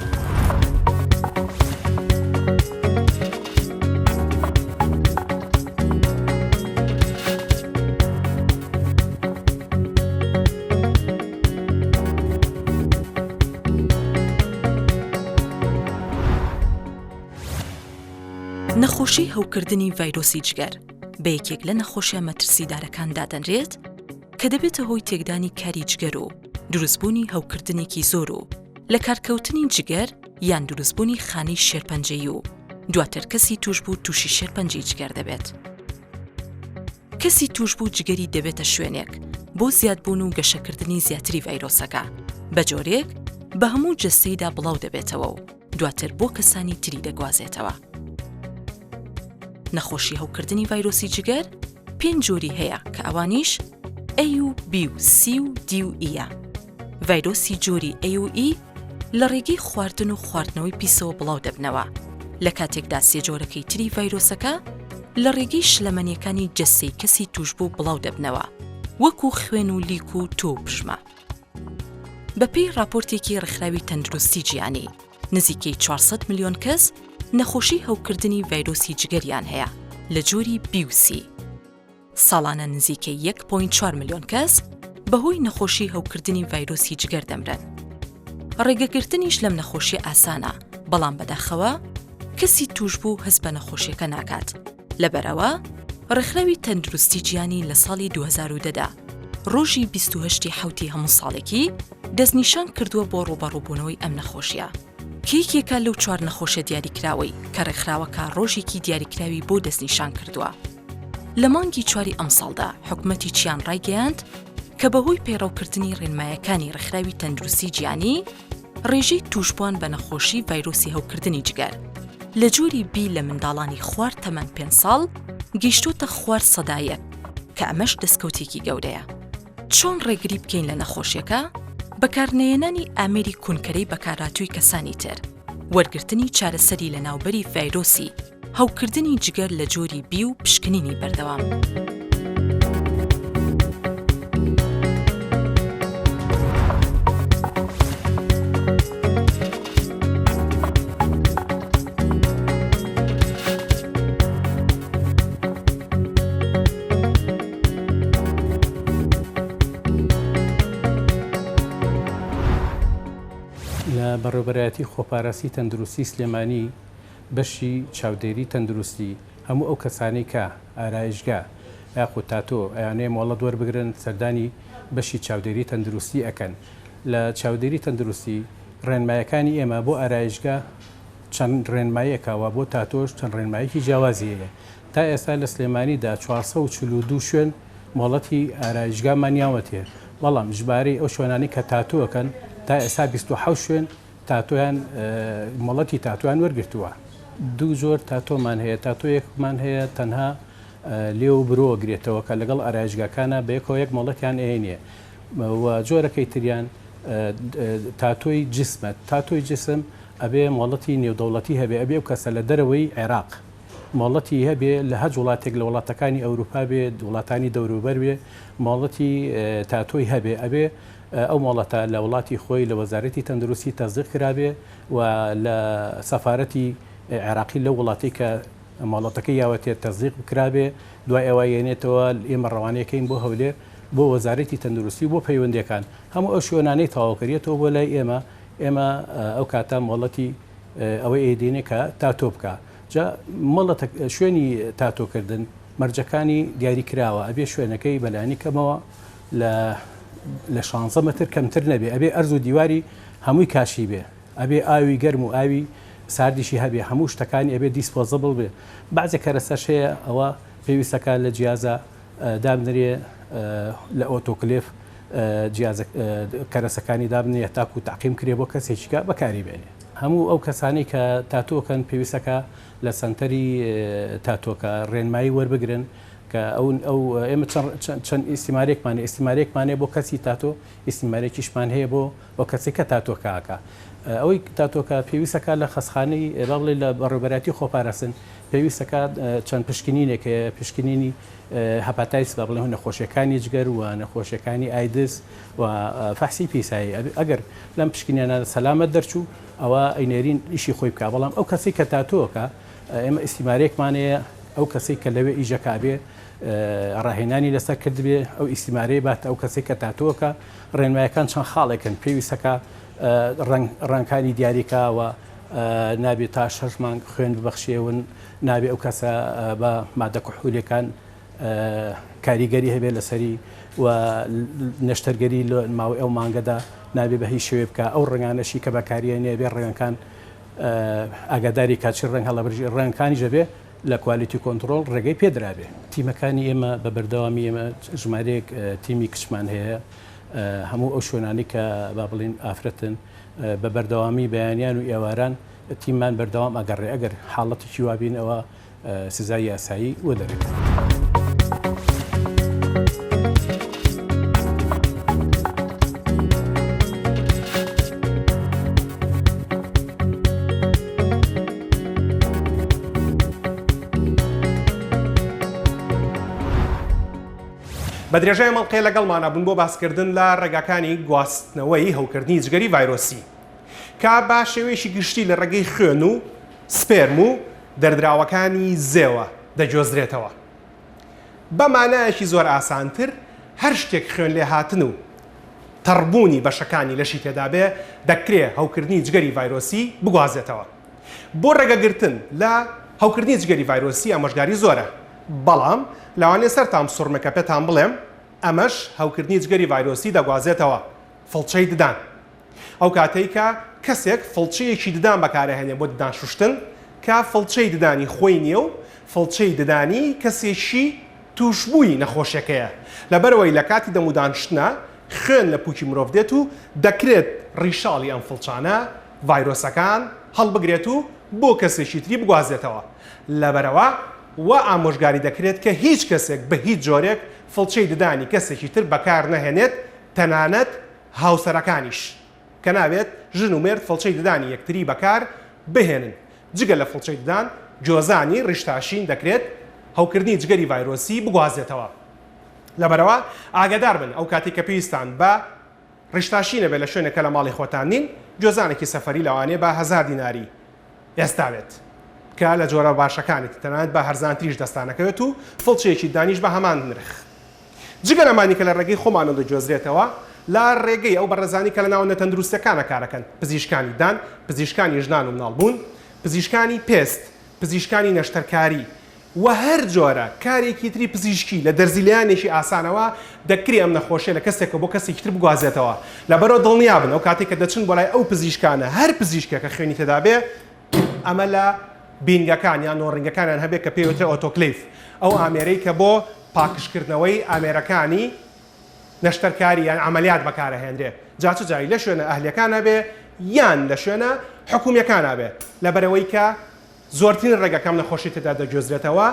نەخۆشی هەوکردنی ڤایرۆسی جگەر بە یەکێک لە نەخۆشیە مەترسیدارەکان دادەنرێت کە دەبێتە هۆی تێکدانی کاری جگەر و دروستبوونی هەوکردنێکی زۆر و لەکارکەوتنی جگەر یان دروستبوونی خانەی شێرپەنجەیی و دواتر کەسی تووشبوو تووشی شێرپەنجەی جگەر دەبێت. کەسی تووشبوو جگەری دەبێتە شوێنێک بۆ زیادبوون و گەشەکردنی زیاتری ڤایرۆسەکە بە جۆرێک بە هەموو جەستەیدا بڵاو دەبێتەوە و دواتر بۆ کەسانی تری دەگوازێتەوە. نەخۆشی هەوکردنی ڤایرۆسی جگەر پێنج جۆری هەیە کە ئەوانیش A و B و C و D و E یە. ڤایرۆسی جۆری A و E لە ڕێگەی خواردن و خواردنەوەی پیسەوە بڵاو دەبنەوە، لە کاتێکدا سێ جۆرەکەی تری ڤایرۆسەکە لە ڕێگەی شلەمەنیەکانی جەستەی کەسی تووشبوو بڵاو دەبنەوە وەکو خوێن و لیک و تۆ و پژمە. بەپێی ڕاپۆرتێکی ڕێکخراوی تەندروستی جیهانی، نزیکەی 400 ملیۆن کەس نەخۆشی هەوکردنی ڤایرۆسی جگەریان هەیە لە جۆری بی و سی. ساڵانە نزیکەی یەک point چوار ملیۆن کەس بەهۆی نەخۆشی هەوکردنی ڤایرۆسی جگەر دەمرن. ڕێگەگرتنیش لەم نەخۆشیە ئاسانە، بەڵام بەداخەوە کەسی تووشبوو هەست بە نەخۆشیەکە ناکات. لەبەرئەوە ڕێکخراوی تەندروستی جیهانی لە ساڵی 2010 دا ڕۆژی 28 ی حەوتی هەموو ساڵێکی دەستنیشان کردووە بۆ ڕووبەڕووبوونەوەی ئەم نەخۆشیە کە یەکێکە لەو چوار نەخۆشیە دیاریکراوەی کە ڕێکخراوەکە ڕۆژێکی دیاریکراوی بۆ دەستنیشان کردووە. لە مانگی چواری ئەمساڵدا حکومەتی چیان ڕایگەیاند کە بەهۆی پەیڕەوکردنی ڕێنمایەکانی ڕێکخراوی تەندروستی جیهانی ڕێژەی تووشبووان بە نەخۆشی ڤایرۆسی هەوکردنی جگەر لە جۆری بی لە منداڵانی خوار تەمەن پێنج ساڵ گەیشتۆتە خوار 1% کە ئەمەش دەستکەوتێکی گەورەیە. چۆن ڕێگری بکەین لە نەخۆشیەکە؟ بەکارنەیەنانی ئامێری کونکەرەی بەکارهاتووی کەسانی تر، وەرگرتنی چارەسەری لەناوبەری ڤایرۆسی هەوکردنی جگەر لە جۆری بی و پشکنینی بەردەوام. لە بەڕێوەبەرایەتی خۆپاراستی تەندروستی سلێمانی بەشی چاودێری تەندروستی هەموو ئەو کەسانەی کە ئارایشگا یاخود تاتۆ ئەیانەیە مۆڵەت وەربگرن سەردانی بەشی چاودێری تەندروستی ئەکەن لە چاودێری تەندروستی ڕێنمایەکانی ئێمە بۆ ئارایشگا چەند ڕێنمایەکە و بۆ تاتۆش چەند ڕێنمایەکی جیاوازی هەیە تا ئێستا لە سلێمانیدا 442 شوێن مۆڵەتی ئارایشگامان یاوەتێ بەڵام ژمارەی ئەو شوێنانەی کە تاتۆ ئەکەن تا ئێستا 27 شوێن تاتۆیان مۆڵەتی تاتۆیان وەرگرتووە. دوو جۆر تاتۆمان هەیە، تاتۆیەکمان هەیە تەنها لێو و برۆ ئەگرێتەوە کە لەگەڵ ئارایشگاکانا بەیەکەوە یەک مۆڵەتیان ئەیەنێ و جۆرەکەی تریان تاتۆی جسمە، تاتۆی جسم ئەبێ مۆڵەتی نێودەوڵەتی هەبێ، ئەبێ ئەو کەسە لە دەرەوەی عێراق مۆڵەتی هەبێ لە هەچ وڵاتێک لە وڵاتەکانی ئەوروپا بێ وڵاتانی دەوروبەر بێ مۆڵەتی تاتۆی هەبێ ئەبێ ئەو مۆڵەتە لە وڵاتی خۆی لە وەزارەتی تەندروستی تەسدیق کرابێ و لە سەفارەتی عێراقی لەو وڵاتەی کە مۆڵەتەکەی یاوەتێ تەسدیق بکرابێ دوای ئەوە یەنێتەوە ئێمە ڕەوانەیەکەین بۆ هەولێر بۆ وەزارەتی تەندروستی و بۆ پەیوەندیەکان هەموو ئەو شوێنانەی تەواوکەریەتەوە بۆ لای ئێمە ئێمە ئەو کاتە مۆڵەتی ئەوەی ئەیدەینێ کە تاتۆ بکا جا مۆڵەتە شوێنی تاتۆکردن مەرجەکانی دیاری کراوە ئەبێ شوێنەکەی بەلانی کەمەوە لە لە شانزە مەتر کەمتر نەبێ ئەبێ ئەرز و دیواری هەمووی کاشی بێ ئەبێ ئاوی گەرم و ئاوی ساردیشی هەبێ هەموو شتەکانی ئەبێ disposable بێ بەعزێ کەرەسەش هەیە ئەوە پێویستەکە لە جیازە دابنرێ لە ئۆتۆکلێف جیازە کەرەسەکانی دابنێ تاکو تەعقیم کرێ بۆ کەسێکی کە بەکاری بێنێ. هەموو ئەو کەسانەی کە تاتۆکەن پێویستەکە لە سەنتەری تاتۆکە ڕێنمایی وەربگرن کە ئەو ئەو ئێمە چەند ئیستیمارێکمان ئیستیمارێکمان هەیە بۆ کەسی تاتۆ ئیستیمارێکیشمان هەیە بۆ ئەو کەسێک کە تاتۆکە ئەوەی تاتۆکە پێویستەکە لە خەستخانەی با بڵێ لە بەڕێوەبەرایەتی خۆپاراستن پێویستەکە چەند پشکنینێک هەیە پشکنینی hepatitis با بڵێن نەخۆشیەکانی جگەر و نەخۆشیەکانی ئایدز و فەحسی پیسایی ئەگەر لەم پشکنینانە سەلامەت دەرچوو ئەوە ئەینێرین ئیشی خۆی بکە بەڵام ئەو کەسەی کە تاتۆکە ئێمە ئیستیمارەیەکمان هەیە ئەو کەسەی کە لەوێ ئیشەکە بێ ڕاهێنانی لەسەر کردبێ ئەو ئیستیمارەی بات ئەو کەسێک کە تاتۆکە ڕێنمایەکان چەند خاڵێکن پێویستەکە ڕەنگ ڕەنگەکانی دیاریکاوە نابێت تا شەش مانگ خوێن ببەخشێون نابێ ئەو کەسە بە مادە کحولیەکان کاریگەری هەبێت لەسەری و نەشتەرگەری لە ماوەی ئەو مانگەدا نابێ بە هیچ شێوێ بکە ئەو ڕەنگانەشی کە بەکاریە نێبێ ڕەنگەکان ئاگاداری کا چی ڕەنگ هەڵەبرژی ڕەنگەکانیش دەبێ لە quality control ڕێگەی پێدرابێ. تیمەکانی ئێمە بە بەردەوامی ئێمە ژمارەیەک تیمی کچمان هەیە هەموو ئەو شوێنانەی کە با بڵین ئافرەتن بە بەردەوامی بەیانیان و ئێواران تیممان بەردەوام ئەگەڕێ ئەگەر حاڵەتێکی وا بین ئەوە سزای یاسایی وەدەرێت. بە درێژای ئەم ئەڵقەیە لەگەڵمانە بوون بۆ باسکردن لە ڕێگاکانی گواستنەوەی هەوکردنی جگەری ڤایرۆسی کە بە شێوەیەکی گشتی لە ڕێگەی خوێن و سپێرم و دەردراوەکانی زێوە دەگوێزرێتەوە. بە مانایەکی زۆر ئاسانتر هەر شتێک خوێن لێهاتن و تەڕبوونی بەشەکانی لەشی تێدابێ دەکرێ هەوکردنی جگەری ڤایرۆسی بگوازێتەوە. بۆ ڕێگەگرتن لە هەوکردنی جگەری ڤایرۆسی ئامۆژگاری زۆرە، بەڵام لەوانەیە سەرتان بسوڕمێ کە پێتان بڵێم ئەمەش هەوکردنی جگەری ڤایرۆسی دەگوازێتەوە، فڵچەی ددان. ئەو کاتەی کە کەسێک فڵچەیەکی ددان بەکارئەهێنێ بۆ ددان شوشتن کە فڵچەی ددانی خۆی نییە و فڵچەی ددانی کەسێکی تووشبووی نەخۆشیەکەیە لەبەرئەوەی لە کاتی دەم و دانشتنا خوێن لە پووکی مرۆڤ دێت و دەکرێت ڕیشاڵی ئەم فڵچانە ڤایرۆسەکان هەڵبگرێت و بۆ کەسێکی تری بگوازێتەوە لەبەرئەوە وا ئامۆژگاری دەکرێت کە هیچ کەسێک بە هیچ جۆرێک فڵچەی ددانی کەسێکی تر بەکارنەهێنێت تەنانەت هاوسەرەکانیش کە نابێت ژن و مێرد فڵچەی ددانی یەکتری بەکار بهێنن، جگە لە فڵچەی ددان گۆزانی ڕیشتاشین دەکرێت هەوکردنی جگەری ڤایرۆسی بگوازێتەوە. لەبەرئەوە ئاگادار بن ئەو کاتەی کە پێویستان بە ڕیشتاشینە بێت لە شوێنێک کە لە ماڵی خۆتان نین، گۆزانێکی سەفەری لەوانەیە بە هەزار دیناری ئێستا بێت کە لە جۆرە باشەکانێتی تەنانەت بە هەرزانتریش دەستانەکەوێت و فڵچەیەکی ددانیش بە هەمان نرخ. جگە لەمانی کە لە ڕێگەی خۆمانەوە دەگوێزرێتەوە. لە ڕێگەی ئەو بەڕێزانەی کە لە ناوەندە تەندروستیەکانە کارەکەن، پزیشکانی ددان، پزیشکانی ژنان و مناڵبوون، پزیشکانی پێست، پزیشکانی نەشتەرکاری و هەر جۆرە کارێکی تری پزیشکی لە دەرزیلێیانێکی ئاسانەوە دەکرێ ئەم نەخۆشیە لە کەسێکەوە بۆ کەسێکی تر بگوازێتەوە. لەبەرئەوە دڵنیابن ئەو کاتەی کە دەچن بۆ لای ئەو پزیشکانە هەر پزیشکێک کە خوێنی تێدا بێ ئەمە لە بینگەکان یان نۆڕینگەکانیان هەبێ کە پێی وترێ ئۆتۆکلەیف ئەو ئامێرەی کە بۆ پاکژکردنەوەی ئامێرەکانی نەشتەرکاری یان عەمەلیات بەکارئەهێنرێ جا چ جای لە شوێنە ئەهلیەکانا بێ یان لە شوێنە حکومیەکانا بێ لەبەرئەوەی کە زۆرترین ڕێگە کە ئەم نەخۆشیە تێدا دەگوێزرێتەوە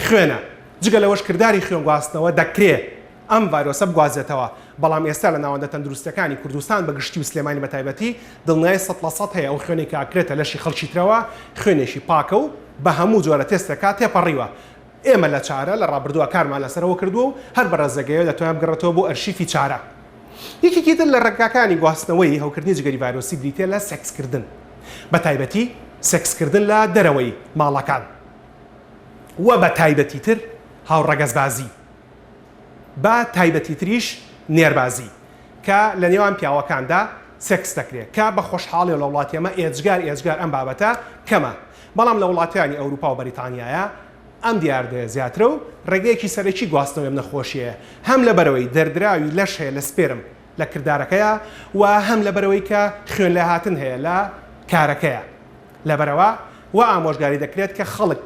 خوێنە جگە لەوەش کرداری خوێن گواستنەوە دەکرێ ئەم ڤایرۆسە بگوازێتەوە بەڵام ئێستا لە ناوەندە تەندروستیەکانی کوردستان بە گشتی و سلێمانی بە تایبەتی دڵنیای 100% هەیە ئەو خوێنەی کە ئەکرێتە لەشی خەڵکی ترەوە خوێنێکی پاکە و بە هەموو جۆرە تێستێکا تێپەڕیوە ئێمە لە چارە لە ڕابردووە کارمان لەسەرەوە کردووە و هەر بە ڕێزەگەیەوە دەتوانێت بگەڕێتەوە بۆ ئەرشیفی چارە. یەکێکی تر لە ڕێگاکانی گواستنەوەی هەوکردنی جگەری ڤایرۆسی بریتییە لە سێکسکردن، بە تایبەتی سێکسکردن لە دەرەوەی ماڵەکان و بە تایبەتیتر هاوڕەگەزبازی، بە تایبەتیتریش نێربازی کە لە نێوان پیاوەکاندا سێکس دەکرێت، کە بە خۆشحاڵیەوە لە وڵاتی ئێمە ئێجگار ئێجگار ئەم بابەتە کەمە، بەڵام لە وڵاتانی ئەوروپا و بەریتانیایا ئەم دیاردەیە زیاترە و ڕێگەیەکی سەرەکی گواستنەوەی ئەم نەخۆشیەیە، هەم لەبەرئەوەی دەردراوی لەش هەیە لە سپێرم لە کردارەکەیا و هەم لەبەرئەوەی کە خوێنلێهاتن هەیە لە کارەکەیا. لەبەرئەوە وا ئامۆژگاری دەکرێت کە خەڵک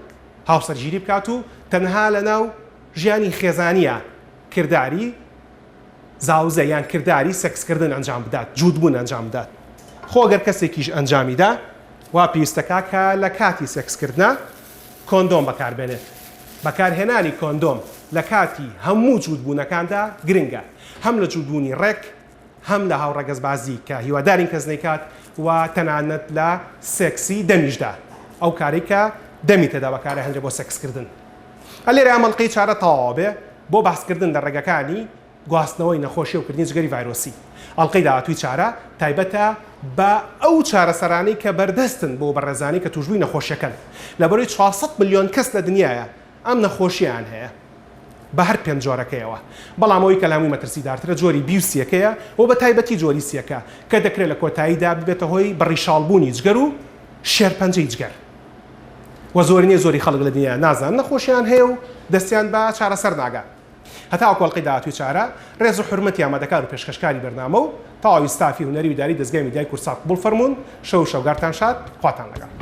هاوسەرگیری بکات و تەنها لەناو ژیانی خێزانیا کرداری زاوزێ یان کرداری سێکسکردن ئەنجام بدات، جووتبوون ئەنجام بدات. خۆ گەر کەسێکیش ئەنجامی دا، وا پێویستەکا کە لە کاتی سێکسکردنا کۆندۆم بەکاربێنێت. بەکارهێنانی کۆندۆم لە کاتی هەموو جووتبوونەکاندا گرنگە، هەم لە جووتبوونی ڕێک، هەم لە هاوڕەگەزبازی کە هیوادارین کەس نەیکات و تەنانەت لە سێکسی دەمیشدا، ئەو کارەی کە دەمی تێدا بەکارئەهێنرێ بۆ سێکسکردن. ئە لێرە ئەم ئەڵقەی چارە تەواوە بێ بۆ باسکردن لە ڕێگەکانی گواستنەوەی نەخۆشی هەوکردنی جگەری ڤایرۆسی. ئەڵقەی داهاتووی چارە تایبەتە بە ئەو چارەسەرانەی کە بەردەستن بۆ بەڕێزانی کە تووشبووی نەخۆشیەکەن. لەبەرەی 400 ملیۆن کەس لە دنیایە ئەم نەخۆشیەیان هەیە بە هەر پێنج جۆرەکەیەوە. بەڵام ئەوەی کە لە هەمووی مەترسیدارترە جۆری بی و سیەکەیە و بە تایبەتی جۆری سیەکە کە دەکرێت لە کۆتاییدا ببێتە هۆی بەڕیشاڵبوونی جگەر و شێرپەنجەی جگەر. و زۆرینەی زۆری خەڵک لە دنیا نازانن نەخۆشیان هەیە و دەستیان بە چارەسەر ناگا. هەتاوەکو ئەڵقەی داهاتووی چارە، ڕێز و حورمەتی ئامادەکار و پێشکەشکاری بەرنامە و تەواوی ستافی هونەری و ئیداری دەزگای میدیای کوردسات قبوڵ فەرموون، شەو و شەوگارتان شاد، خواتان لەگەڵ.